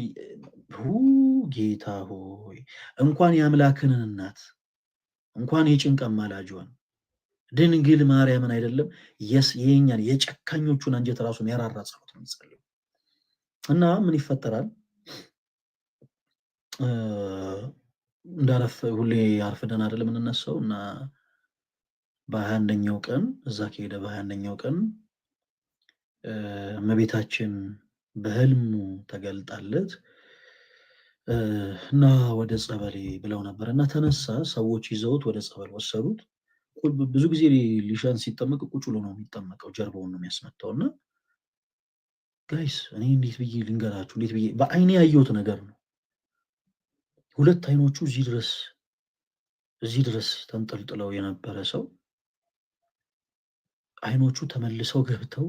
ጌታ ሆይ እንኳን የአምላክንን እናት እንኳን የጭንቅ አማላጇን ድንግል ማርያምን አይደለም የኛን የጨካኞቹን አንጀት ራሱ ያራራ ጸሎት ነው የሚጸልየው። እና ምን ይፈጠራል? እንዳረፍ ሁሌ አርፍደን አይደለም የምንነሳው። እና በ21ኛው ቀን እዛ ከሄደ በ21ኛው ቀን እመቤታችን በህልሙ ተገልጣለት እና ወደ ጸበሌ ብለው ነበር እና ተነሳ። ሰዎች ይዘውት ወደ ጸበል ወሰዱት። ብዙ ጊዜ ሊሻን ሲጠመቅ ቁጭ ብሎ ነው የሚጠመቀው፣ ጀርባውን ነው የሚያስመታው። እና guys እኔ እንዴት ብዬ ልንገራችሁ፣ እንዴት ብዬ በአይኔ ያየሁት ነገር ነው። ሁለት አይኖቹ እዚህ ድረስ ተንጠልጥለው የነበረ ሰው አይኖቹ ተመልሰው ገብተው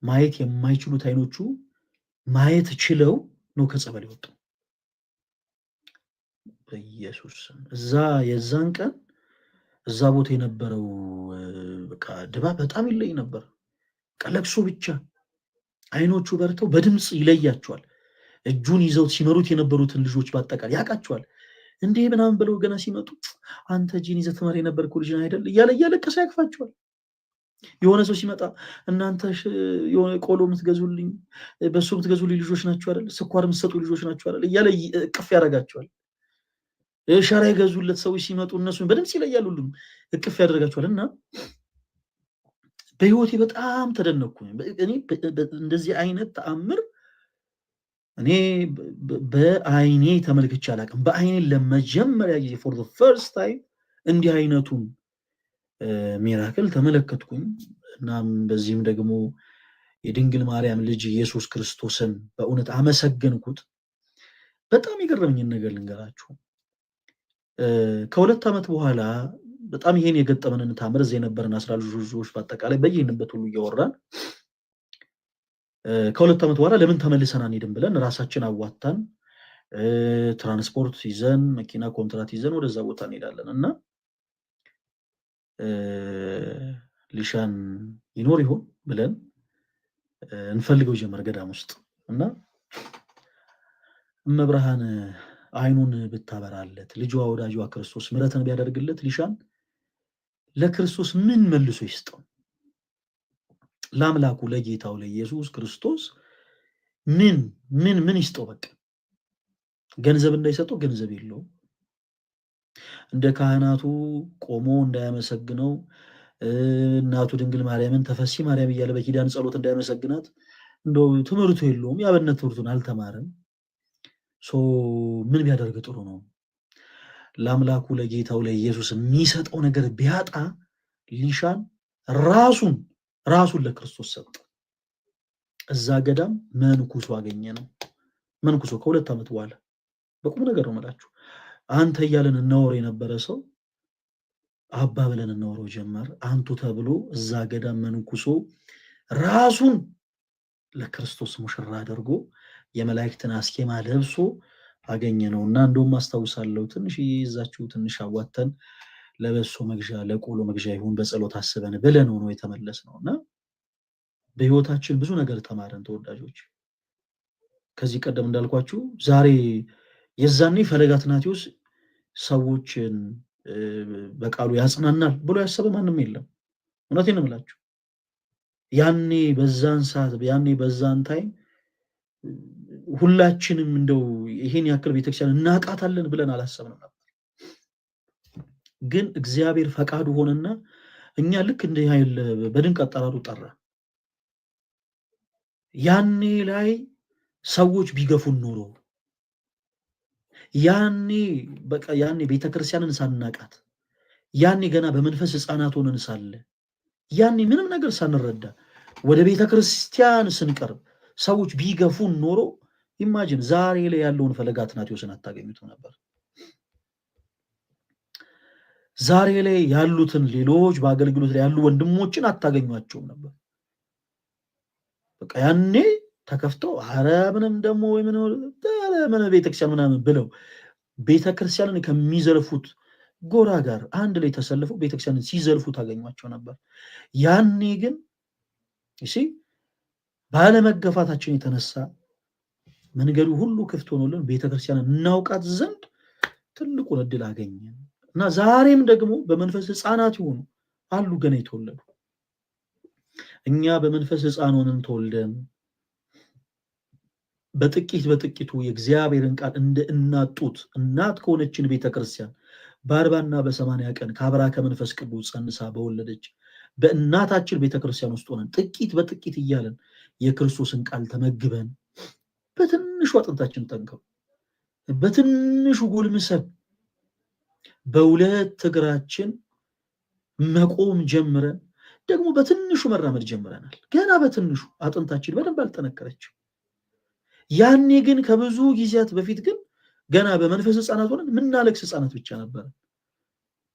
ማየት የማይችሉት አይኖቹ ማየት ችለው ነው ከጸበል የወጣው። በኢየሱስ ስም እዛ የዛን ቀን እዛ ቦታ የነበረው በቃ ድባብ በጣም ይለይ ነበር። ለቅሶ ብቻ፣ አይኖቹ በርተው በድምፅ ይለያቸዋል። እጁን ይዘው ሲመሩት የነበሩትን ልጆች በአጠቃላይ ያውቃቸዋል። እንዴ ምናምን ብለው ገና ሲመጡ አንተ እጅን ይዘህ ትመራ የነበርኩ ልጅ አይደል እያለ እያለቀሰ ያቅፋቸዋል። የሆነ ሰው ሲመጣ እናንተ የሆነ ቆሎ የምትገዙልኝ በሶ የምትገዙልኝ ልጆች ናቸው አይደል፣ ስኳር የምትሰጡ ልጆች ናቸው አይደል እያለ እቅፍ ያደርጋቸዋል። ሸራ የገዙለት ሰዎች ሲመጡ እነሱን በድምፅ ይለያል፣ ሁሉም እቅፍ ያደርጋቸዋል። እና በህይወቴ በጣም ተደነቅኩኝ። እኔ እንደዚህ አይነት ተአምር እኔ በአይኔ ተመልክቼ አላውቅም። በአይኔ ለመጀመሪያ ጊዜ for the first time እንዲህ አይነቱን miracle ተመለከትኩኝ። እናም በዚህም ደግሞ የድንግል ማርያም ልጅ ኢየሱስ ክርስቶስን በእውነት አመሰገንኩት። በጣም የገረመኝን ነገር ልንገራችሁ። ከ2 ዓመት በኋላ በጣም ይሄን የገጠመንን ታምር እዚህ የነበረን 12 ልጆች በአጠቃላይ በየሄድንበት ሁሉ እያወራን ከ2 ዓመት በኋላ ለምን ተመልሰን አንሄድም ብለን ራሳችን አዋጥተን ትራንስፖርት ይዘን፣ መኪና ኮንትራት ይዘን ወደዛ ቦታ እንሄዳለን። እና ሊሻን ይኖር ይሆን ብለን እንፈልገው ጀመር ገዳም ውስጥ። እና እመብርሃን አይኑን ብታበራለት፣ ልጇ ወዳጇ ክርስቶስ ምሕረትን ቢያደርግለት፣ ሊሻን ለክርስቶስ ምን መልሶ ይስጠው? ለአምላኩ ለጌታው ለኢየሱስ ክርስቶስ ምን ምን ምን ይስጠው? በቃ ገንዘብ እንዳይሰጠው ገንዘብ የለውም። እንደ ካህናቱ ቆሞ እንዳያመሰግነው፣ እናቱ ድንግል ማርያምን ተፈሲ ማርያም እያለ በኪዳን ጸሎት እንዳያመሰግናት እንደው ትምህርቱ የለውም። የአብነት ትምህርቱን አልተማረም። So ምን ቢያደርግ ጥሩ ነው? ለአምላኩ ለጌታው ለኢየሱስ የሚሰጠው ነገር ቢያጣ ሊሻን ራሱን ራሱን ለክርስቶስ ሰጠ። እዛ ገዳም መንኩሶ አገኘ ነው። መንኩሶ ከ2 ዓመት በኋላ፣ በቁም ነገር ነው የምላችሁ። አንተ እያለን እናወር የነበረ ሰው አባ ብለን እናወረው ጀመር። አንቱ ተብሎ እዛ ገዳም መንኩሶ ራሱን ለክርስቶስ ሙሽራ አድርጎ የመላእክትን አስኬማ ለብሶ አገኘ ነው። እና እንደውም አስታውሳለሁ፣ ትንሽ ይዛችሁ ትንሽ አዋተን ለበሶ መግዣ ለቆሎ መግዣ ይሁን በጸሎት አስበን ብለን ነው የተመለስነው። እና በህይወታችን ብዙ ነገር ተማረን ተወዳጆች። ከዚህ ቀደም እንዳልኳችሁ ዛሬ የዛኔ ፈለገ አትናቴዎስ ሰዎችን በቃሉ ያጽናናል ብሎ ያሰበ ማንም የለም። እውነቴን ነው የምላችሁ። ያኔ በዛን ሰዓት፣ ያኔ በዛን time ሁላችንም እንደው ይሄን ያክል ቤተክርስቲያን እናቃታለን ብለን አላሰብንም ነበር። ግን እግዚአብሔር ፈቃዱ ሆነና እኛ ልክ እንዲህ ያለ በድንቅ አጠራሩ ጠራ። ያኔ ላይ ሰዎች ቢገፉን ኖሮ፣ ያኔ በቃ ያኔ ቤተክርስቲያንን ሳናቃት፣ ያኔ ገና በመንፈስ ሕፃናት ሆነን ሳለ፣ ያኔ ምንም ነገር ሳንረዳ ወደ ቤተክርስቲያን ስንቀርብ ሰዎች ቢገፉን ኖሮ imagine ዛሬ ላይ ያለውን ፈለገ አትናቴዎስን አታገኙትም ነበር። ዛሬ ላይ ያሉትን ሌሎች በአገልግሎት ላይ ያሉ ወንድሞችን አታገኟቸውም ነበር። በቃ ያኔ ተከፍተው አረ ምንም ደግሞ ወይ ምን ኧረ ምን ቤተክርስቲያን ምናምን ብለው ቤተክርስቲያንን ከሚዘልፉት ጎራ ጋር አንድ ላይ ተሰልፈው ቤተክርስቲያንን ሲዘልፉ ታገኟቸው ነበር። ያኔ ግን እሺ ባለመገፋታችን የተነሳ መንገዱ ሁሉ ክፍት ሆኖልን ቤተክርስቲያንን እናውቃት ዘንድ ትልቁን እድል አገኘን። እና ዛሬም ደግሞ በመንፈስ ሕፃናት የሆኑ አሉ ገና የተወለዱ። እኛ በመንፈስ ሕፃን ሆነን ተወልደን በጥቂት በጥቂቱ የእግዚአብሔርን ቃል እንደ እናት ጡት እናት ከሆነችን ቤተክርስቲያን በ40ና በ80 ቀን ከአብራ ከመንፈስ ቅዱስ ጸንሳ በወለደች በእናታችን ቤተክርስቲያን ውስጥ ሆነን ጥቂት በጥቂት እያለን የክርስቶስን ቃል ተመግበን በትንሹ አጥንታችን ጠንክሮ በትንሹ ጎልምሰን በሁለት እግራችን መቆም ጀምረን ደግሞ በትንሹ መራመድ ጀምረናል። ገና በትንሹ አጥንታችን በደንብ አልጠነከረችም። ያኔ ግን ከብዙ ጊዜያት በፊት ግን ገና በመንፈስ ሕፃናት ሆነን ምናለቅስ ሕፃናት ብቻ ነበር።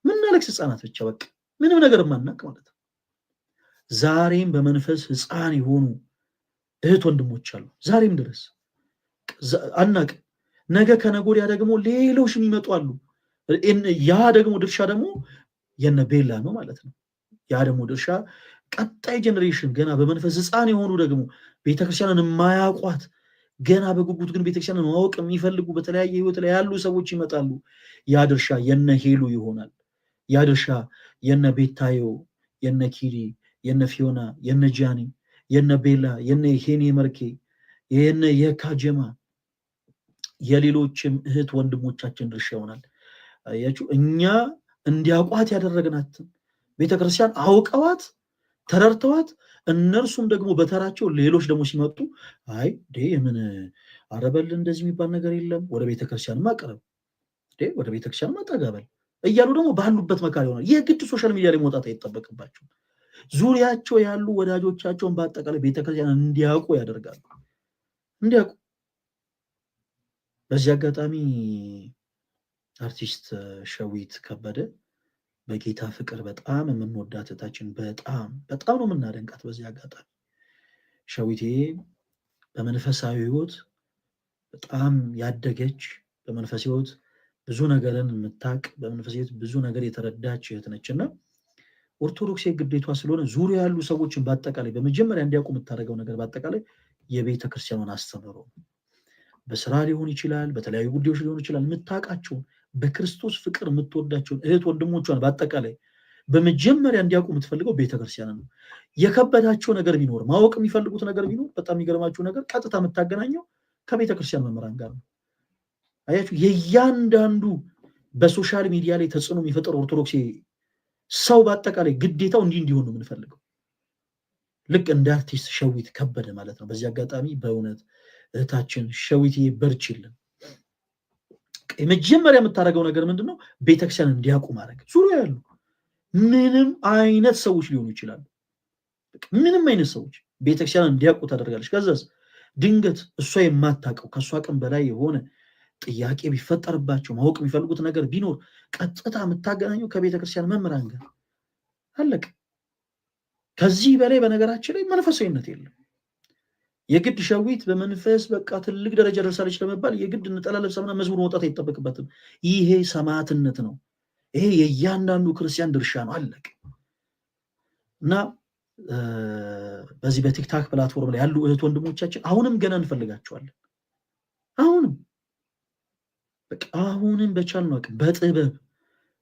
ምናለቅስ ሕፃናት ብቻ፣ በቃ ምንም ነገር የማናውቅ ማለት ነው። ዛሬም በመንፈስ ሕፃን የሆኑ እህት ወንድሞች አሉ። ዛሬም ድረስ አናውቅ። ነገ ከነገ ወዲያ ደግሞ ሌሎች የሚመጡ አሉ። ያ ደግሞ ድርሻ ደግሞ የነ ቤላ ነው ማለት ነው። ያ ደግሞ ድርሻ ቀጣይ generation ገና በመንፈስ ሕፃን የሆኑ ደግሞ ቤተክርስቲያንን የማያውቋት ገና በጉጉት ግን ቤተክርስቲያንን ማወቅ የሚፈልጉ በተለያየ ህይወት ላይ ያሉ ሰዎች ይመጣሉ። ያ ድርሻ የነ ሄሉ ይሆናል። ያ ድርሻ የነ ቤታዮ፣ የነ ኪሪ፣ የነ ፊዮና፣ የነ ጃኒ፣ የነ ቤላ፣ የነ ሄኔ መርኬ፣ የነ የካጀማ፣ የሌሎችም እህት ወንድሞቻችን ድርሻ ይሆናል። አያችሁ፣ እኛ እንዲያውቋት ያደረግናትን ቤተክርስቲያን አውቀዋት ተረድተዋት እነርሱም ደግሞ በተራቸው ሌሎች ደግሞ ሲመጡ አይ የምን አረበል እንደዚህ የሚባል ነገር የለም፣ ወደ ቤተክርስቲያን ማቅረብ፣ ወደ ቤተክርስቲያን ማጠጋበል እያሉ ደግሞ ባሉበት መካሪ ይሆናል። የግድ social media ላይ መውጣት አይጠበቅባቸውም። ዙሪያቸው ያሉ ወዳጆቻቸውን በአጠቃላይ ቤተክርስቲያን እንዲያውቁ ያደርጋሉ። እንዲያውቁ። በዚህ አጋጣሚ አርቲስት ሸዊት ከበደ በጌታ ፍቅር በጣም የምንወዳት እህታችን፣ በጣም በጣም ነው የምናደንቃት። በዚህ አጋጣሚ ሸዊቴ በመንፈሳዊ ሕይወት በጣም ያደገች፣ በመንፈስ ሕይወት ብዙ ነገርን የምታቅ፣ በመንፈስ ሕይወት ብዙ ነገር የተረዳች እህት ነችና ኦርቶዶክስ ግዴቷ ስለሆነ ዙሪያ ያሉ ሰዎችን በአጠቃላይ በመጀመሪያ እንዲያውቁ የምታደርገው ነገር በአጠቃላይ የቤተ ክርስቲያኗን አስተምህሮ፣ በስራ ሊሆን ይችላል፣ በተለያዩ ጉዳዮች ሊሆን ይችላል። የምታውቃቸውን፣ በክርስቶስ ፍቅር የምትወዳቸውን እህት ወንድሞቿን በአጠቃላይ በመጀመሪያ እንዲያውቁ የምትፈልገው ቤተክርስቲያን ነው። የከበዳቸው ነገር ቢኖር፣ ማወቅ የሚፈልጉት ነገር ቢኖር፣ በጣም የሚገርማችሁ ነገር ቀጥታ የምታገናኘው ከቤተክርስቲያን መምህራን ጋር ነው። አያችሁ፣ የእያንዳንዱ በ social media ላይ ተጽዕኖ የሚፈጠር ኦርቶዶክስ ሰው በአጠቃላይ ግዴታው እንዲህ እንዲሆን ነው የምንፈልገው። ልክ እንደ አርቲስት ሸዊት ከበደ ማለት ነው። በዚህ አጋጣሚ በእውነት እህታችን ሸዊትዬ በርቺልን። የመጀመሪያ የምታደርገው ነገር ምንድን ነው? ቤተክርስቲያን እንዲያውቁ ማድረግ። ዙሪያ ያሉ ምንም አይነት ሰዎች ሊሆኑ ይችላሉ። ምንም አይነት ሰዎች ቤተክርስቲያን እንዲያውቁ ታደርጋለች። ከዛስ ድንገት እሷ የማታውቀው፣ ከእሷ አቅም በላይ የሆነ ጥያቄ ቢፈጠርባቸው፣ ማወቅ የሚፈልጉት ነገር ቢኖር ቀጥታ የምታገናኘው ከቤተክርስቲያን መምህራን ጋር። አለቀ። ከዚህ በላይ በነገራችን ላይ መንፈሳዊነት የለም። የግድ ሸዊት በመንፈስ በቃ ትልቅ ደረጃ ደርሳለች ለመባል የግድ ነጠላ ለብሳ ምናምን መዝሙር መውጣት አይጠበቅበትም። ይሄ ሰማዕትነት ነው። ይሄ የእያንዳንዱ ክርስቲያን ድርሻ ነው። አለቀ። እና በዚህ በ TikTok platform ላይ ያሉ እህት ወንድሞቻችን አሁንም ገና እንፈልጋቸዋለን። አሁንም በቃ አሁንም በቻልነው አቅም በጥበብ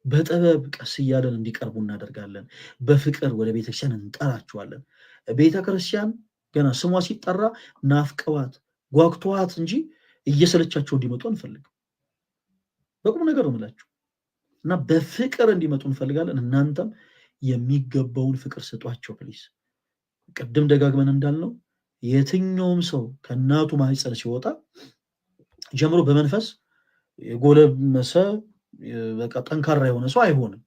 በጥበብ ቀስ እያለን እንዲቀርቡ እናደርጋለን። በፍቅር ወደ ቤተክርስቲያን እንጠራቸዋለን። ቤተክርስቲያን ገና ስሟ ሲጠራ ናፍቀዋት ጓጉተዋት እንጂ እየሰለቻቸው እንዲመጡ አንፈልግም። በቁም ነገር ነው የምላችሁ እና በፍቅር እንዲመጡ እንፈልጋለን። እናንተም የሚገባውን ፍቅር ስጧቸው please። ቅድም ደጋግመን እንዳልነው የትኛውም ሰው ከእናቱ ማህፀን ሲወጣ ጀምሮ በመንፈስ የጎለመሰ፣ በቃ ጠንካራ የሆነ ሰው አይሆንም።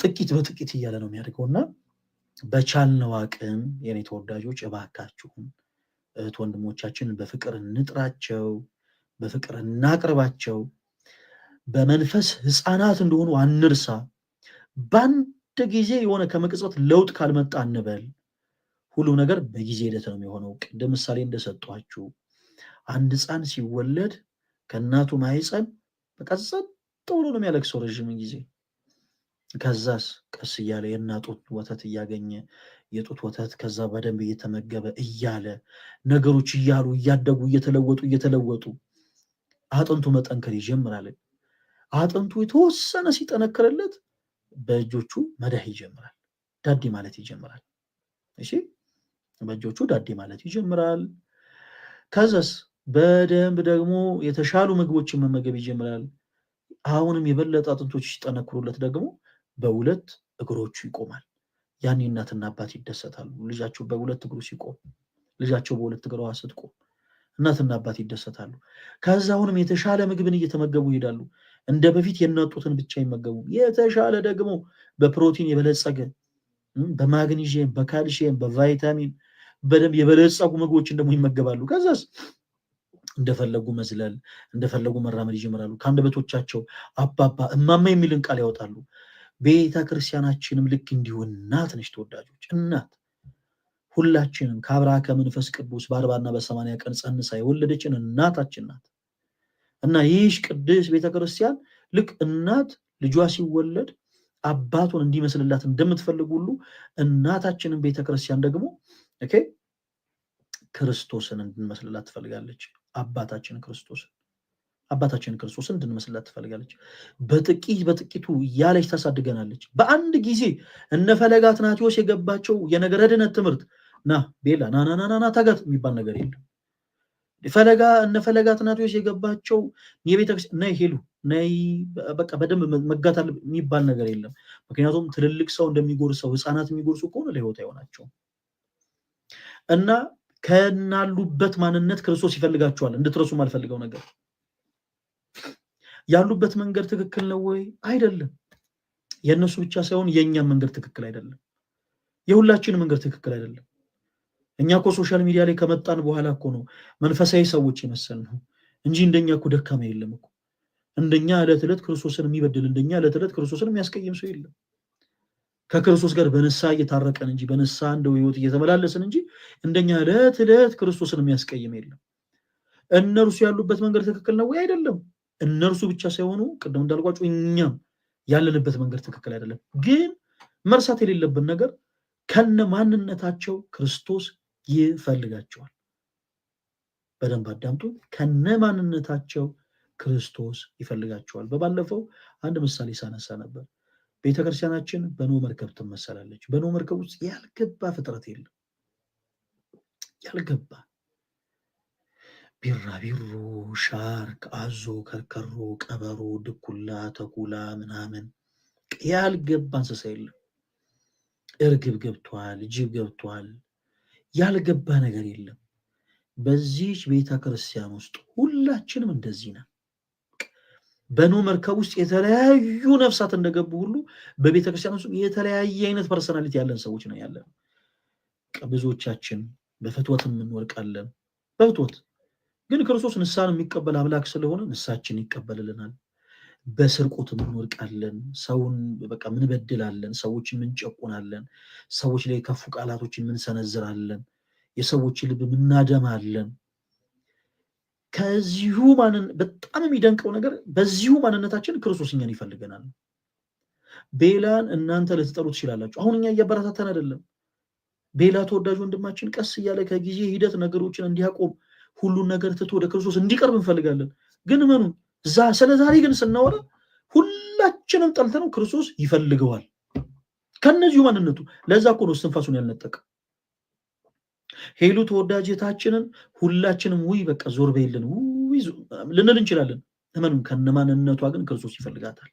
ጥቂት በጥቂት እያለ ነው የሚያድገው። እና በቻልነው አቅም የኔ ተወዳጆች እባካችሁን እህት ወንድሞቻችንን በፍቅር እንጥራቸው፣ በፍቅር እናቅርባቸው። በመንፈስ ሕፃናት እንደሆኑ አንርሳ። በአንድ ጊዜ የሆነ ከመቅጽበት ለውጥ ካልመጣ አንበል። ሁሉም ነገር በጊዜ ሂደት ነው የሚሆነው። ቅድም ምሳሌ እንደሰጧችሁ አንድ ሕፃን ሲወለድ ከእናቱ ማህፀን በቃ ጸጥ ብሎ ነው የሚያለቅሰው ረዥም ጊዜ። ከዛስ ቀስ እያለ የእናት ጡት ወተት እያገኘ፣ የጡት ወተት ከዛ በደንብ እየተመገበ እያለ፣ ነገሮች እያሉ እያደጉ እየተለወጡ እየተለወጡ አጥንቱ መጠንከር ይጀምራል። አጥንቱ የተወሰነ ሲጠነክርለት በእጆቹ መዳህ ይጀምራል። ዳዴ ማለት ይጀምራል። እሺ፣ በእጆቹ ዳዴ ማለት ይጀምራል። ከዛስ በደንብ ደግሞ የተሻሉ ምግቦችን መመገብ ይጀምራል። አሁንም የበለጠ አጥንቶች ሲጠነክሩለት ደግሞ በሁለት እግሮቹ ይቆማል። ያኔ እናትና አባት ይደሰታሉ። ልጃቸው በሁለት እግሩ ሲቆም፣ ልጃቸው በሁለት እግሯ ስትቆም እናትና አባት ይደሰታሉ። ከዛ አሁንም የተሻለ ምግብን እየተመገቡ ይሄዳሉ። እንደ በፊት የእናት ጡትን ብቻ አይመገቡም። የተሻለ ደግሞ በፕሮቲን የበለጸገ፣ በማግኒዥየም፣ በካልሽየም፣ በቫይታሚን በደንብ የበለጸጉ ምግቦችን ደግሞ ይመገባሉ። ከዛስ እንደፈለጉ መዝለል፣ እንደፈለጉ መራመድ ይጀምራሉ። ከአንደበቶቻቸው አባባ እማማ የሚልን ቃል ያወጣሉ። ቤተ ክርስቲያናችንም ልክ እንዲሁ እናት ነች። ተወዳጆች፣ እናት ሁላችንም ከአብርሃ ከመንፈስ ቅዱስ በ40ና በ80 ቀን ጸንሳ የወለደችን እናታችን ናት። እና ይህች ቅድስት ቤተክርስቲያን ልክ እናት ልጇ ሲወለድ አባቱን እንዲመስልላት እንደምትፈልግ ሁሉ እናታችንን ቤተክርስቲያን ደግሞ okay ክርስቶስን እንድንመስልላት ትፈልጋለች። አባታችን ክርስቶስን እንድንመስልላት ትፈልጋለች። በጥቂት በጥቂቱ እያለች ታሳድገናለች። በአንድ ጊዜ እነ ፈለገ አትናቴዎስ የገባቸው የነገረ ድነት ትምህርት ና ቤላ ና ና ና ና ታጋት የሚባል ነገር የለም። እነ ፈለገ አትናቴዎስ የገባቸው የቤተክርስቲያን ና ሄሉ ነይ በቃ በደንብ መጋት የሚባል ነገር የለም። ምክንያቱም ትልልቅ ሰው እንደሚጎርሰው ህፃናት የሚጎርሱ ከሆነ ለህይወት አይሆናቸውም። እና ከናሉበት ማንነት ክርስቶስ ይፈልጋቸዋል። እንድትረሱ የማልፈልገው ነገር ያሉበት መንገድ ትክክል ነው ወይ? አይደለም። የእነሱ ብቻ ሳይሆን የእኛም መንገድ ትክክል አይደለም። የሁላችንም መንገድ ትክክል አይደለም። እኛ እኮ social media ላይ ከመጣን በኋላ እኮ ነው መንፈሳዊ ሰዎች የመሰልነው እንጂ እንደኛ እኮ ደካማ የለም እኮ። እንደኛ ዕለት ዕለት ክርስቶስን የሚበድል፣ እንደኛ ዕለት ዕለት ክርስቶስን የሚያስቀይም ሰው የለም። ከክርስቶስ ጋር በንስሐ እየታረቀን እንጂ፣ በንስሐ እንደው ህይወት እየተመላለስን እንጂ እንደኛ ዕለት ዕለት ክርስቶስን የሚያስቀይም የለም። እነርሱ ያሉበት መንገድ ትክክል ነው ወይ? አይደለም። እነርሱ ብቻ ሳይሆኑ ቅድም እንዳልኳቸው እኛም ያለንበት መንገድ ትክክል አይደለም። ግን መርሳት የሌለብን ነገር ከነ ማንነታቸው ክርስቶስ ይፈልጋቸዋል። በደንብ አዳምጡ። ከነ ማንነታቸው ክርስቶስ ይፈልጋቸዋል። በባለፈው አንድ ምሳሌ ሳነሳ ነበር። ቤተክርስቲያናችን በኖህ መርከብ ትመሰላለች። በኖህ መርከብ ውስጥ ያልገባ ፍጥረት የለም። ያልገባ ቢራቢሮ፣ ሻርክ፣ አዞ፣ ከርከሮ፣ ቀበሮ፣ ድኩላ፣ ተኩላ ምናምን ያልገባ እንስሳ የለም። እርግብ ገብቷል፣ ጅብ ገብቷል። ያልገባ ነገር የለም። በዚህች ቤተ ክርስቲያን ውስጥ ሁላችንም እንደዚህ ነን። በኖህ መርከብ ውስጥ የተለያዩ ነፍሳት እንደገቡ ሁሉ በቤተ ክርስቲያን ውስጥ የተለያየ አይነት personality ያለን ሰዎች ነው ያለን። ብዙዎቻችን በፍትወትም እንወድቃለን። በፍትወት ግን ክርስቶስ ንስሐን የሚቀበል አምላክ ስለሆነ ንስሐችን ይቀበልልናል። በስርቆትም እንወድቃለን። ሰውን በቃ ምንበድላለን፣ ሰዎችን ምንጨቁናለን፣ ሰዎች ላይ የከፉ ቃላቶችን ምንሰነዝራለን፣ የሰዎችን ልብ ምናደማለን። ከዚሁ ማንን በጣም የሚደንቀው ነገር በዚሁ ማንነታችን ክርስቶስ እኛን ይፈልገናል። ቤላን እናንተ ልትጠሉ ትችላላችሁ። አሁን እኛ እያበረታተን አይደለም። ቤላ ተወዳጅ ወንድማችን ቀስ እያለ ከጊዜ ሂደት ነገሮችን እንዲያቆም፣ ሁሉን ነገር ትቶ ወደ ክርስቶስ እንዲቀርብ እንፈልጋለን። ግን እመኑ፣ ስለ ዛሬ ግን ስናወራ ሁላችንም ጠልተነው ክርስቶስ ይፈልገዋል ከነዚሁ ማንነቱ። ለዛ እኮ ነው እስትንፋሱን ያልነጠቀ። ሄሉ ተወዳጅታችንን ሁላችንም ውይ በቃ ዞር በይልን ውይ ልንል እንችላለን። እመኑን ከነማንነቷ ግን ክርስቶስ ይፈልጋታል።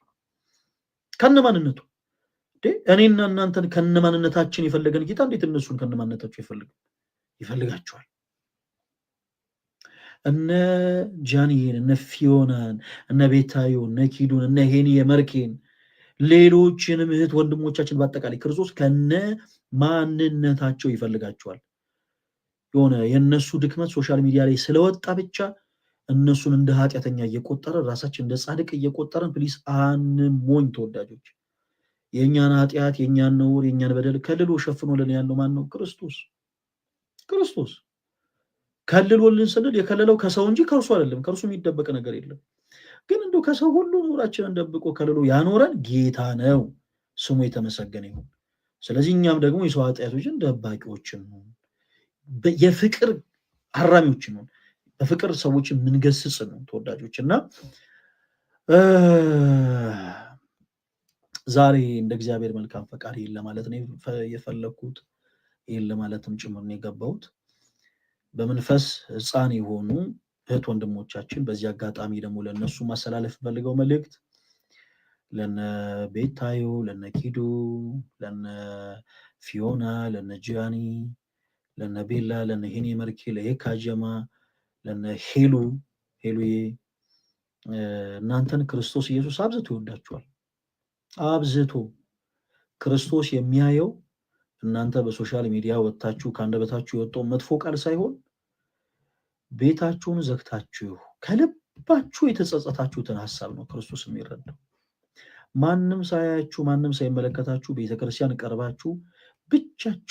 ከነማንነቱ እኔና እናንተን ከነማንነታችን የፈለገን ጌታ እንዴት እነሱን ከነማንነታቸው ይፈልጋቸዋል? እነ ጃንዬን፣ እነ ፊዮናን፣ እነ ቤታዮ፣ እነ ኪዱን፣ እነ ሄኒ የመርኬን፣ ሌሎችንም እህት ወንድሞቻችን በአጠቃላይ ክርስቶስ ከነ ማንነታቸው ይፈልጋቸዋል። የሆነ የእነሱ ድክመት social media ላይ ስለወጣ ብቻ እነሱን እንደ ኃጢአተኛ እየቆጠረን፣ ራሳችን እንደ ጻድቅ እየቆጠረን please አንሞኝ ተወዳጆች። የእኛን ኃጢአት፣ የእኛን ነውር፣ የእኛን በደል ከልሎ ሸፍኖልን ያለው ማን ነው? ክርስቶስ። ክርስቶስ ከልሎልን ስንል የከለለው ከሰው እንጂ ከእርሱ አይደለም። ከእርሱ የሚደበቅ ነገር የለም። ግን እንደው ከሰው ሁሉ ነውራችንን ደብቆ ከልሎ ያኖረን ጌታ ነው። ስሙ የተመሰገነ ይሁን። ስለዚህ እኛም ደግሞ የሰው ኃጢአቶችን ደባቂዎችን ነው፣ የፍቅር አራሚዎችን ነው፣ በፍቅር ሰዎችን የምንገስጽ ነው ተወዳጆች። እና ዛሬ እንደ እግዚአብሔር መልካም ፈቃድ ይህን ለማለት ነው የፈለግኩት፣ ይህን ለማለትም ጭምር ነው የገባሁት። በመንፈስ ሕፃን የሆኑ እህት ወንድሞቻችን በዚህ አጋጣሚ ደግሞ ለእነሱ ማስተላለፍ ፈልገው መልእክት ለነ ቤታዮ፣ ለነ ኪዱ፣ ለነ ፊዮና፣ ለነ ጂያኒ፣ ለነ ቤላ፣ ለነ ሄኔ መርኬ፣ ለየካ ጀማ፣ ለነ ሄሉ ሄሉዬ፣ እናንተን ክርስቶስ ኢየሱስ አብዝቶ ይወዳችኋል። አብዝቶ ክርስቶስ የሚያየው እናንተ በ social media ወጥታችሁ ከአንደበታችሁ የወጣው መጥፎ ቃል ሳይሆን ቤታችሁን ዘግታችሁ ከልባችሁ የተጸጸታችሁትን ሀሳብ ነው ክርስቶስ የሚረዳው። ማንም ሳያያችሁ፣ ማንም ሳይመለከታችሁ ቤተክርስቲያን ቀርባችሁ ብቻችሁ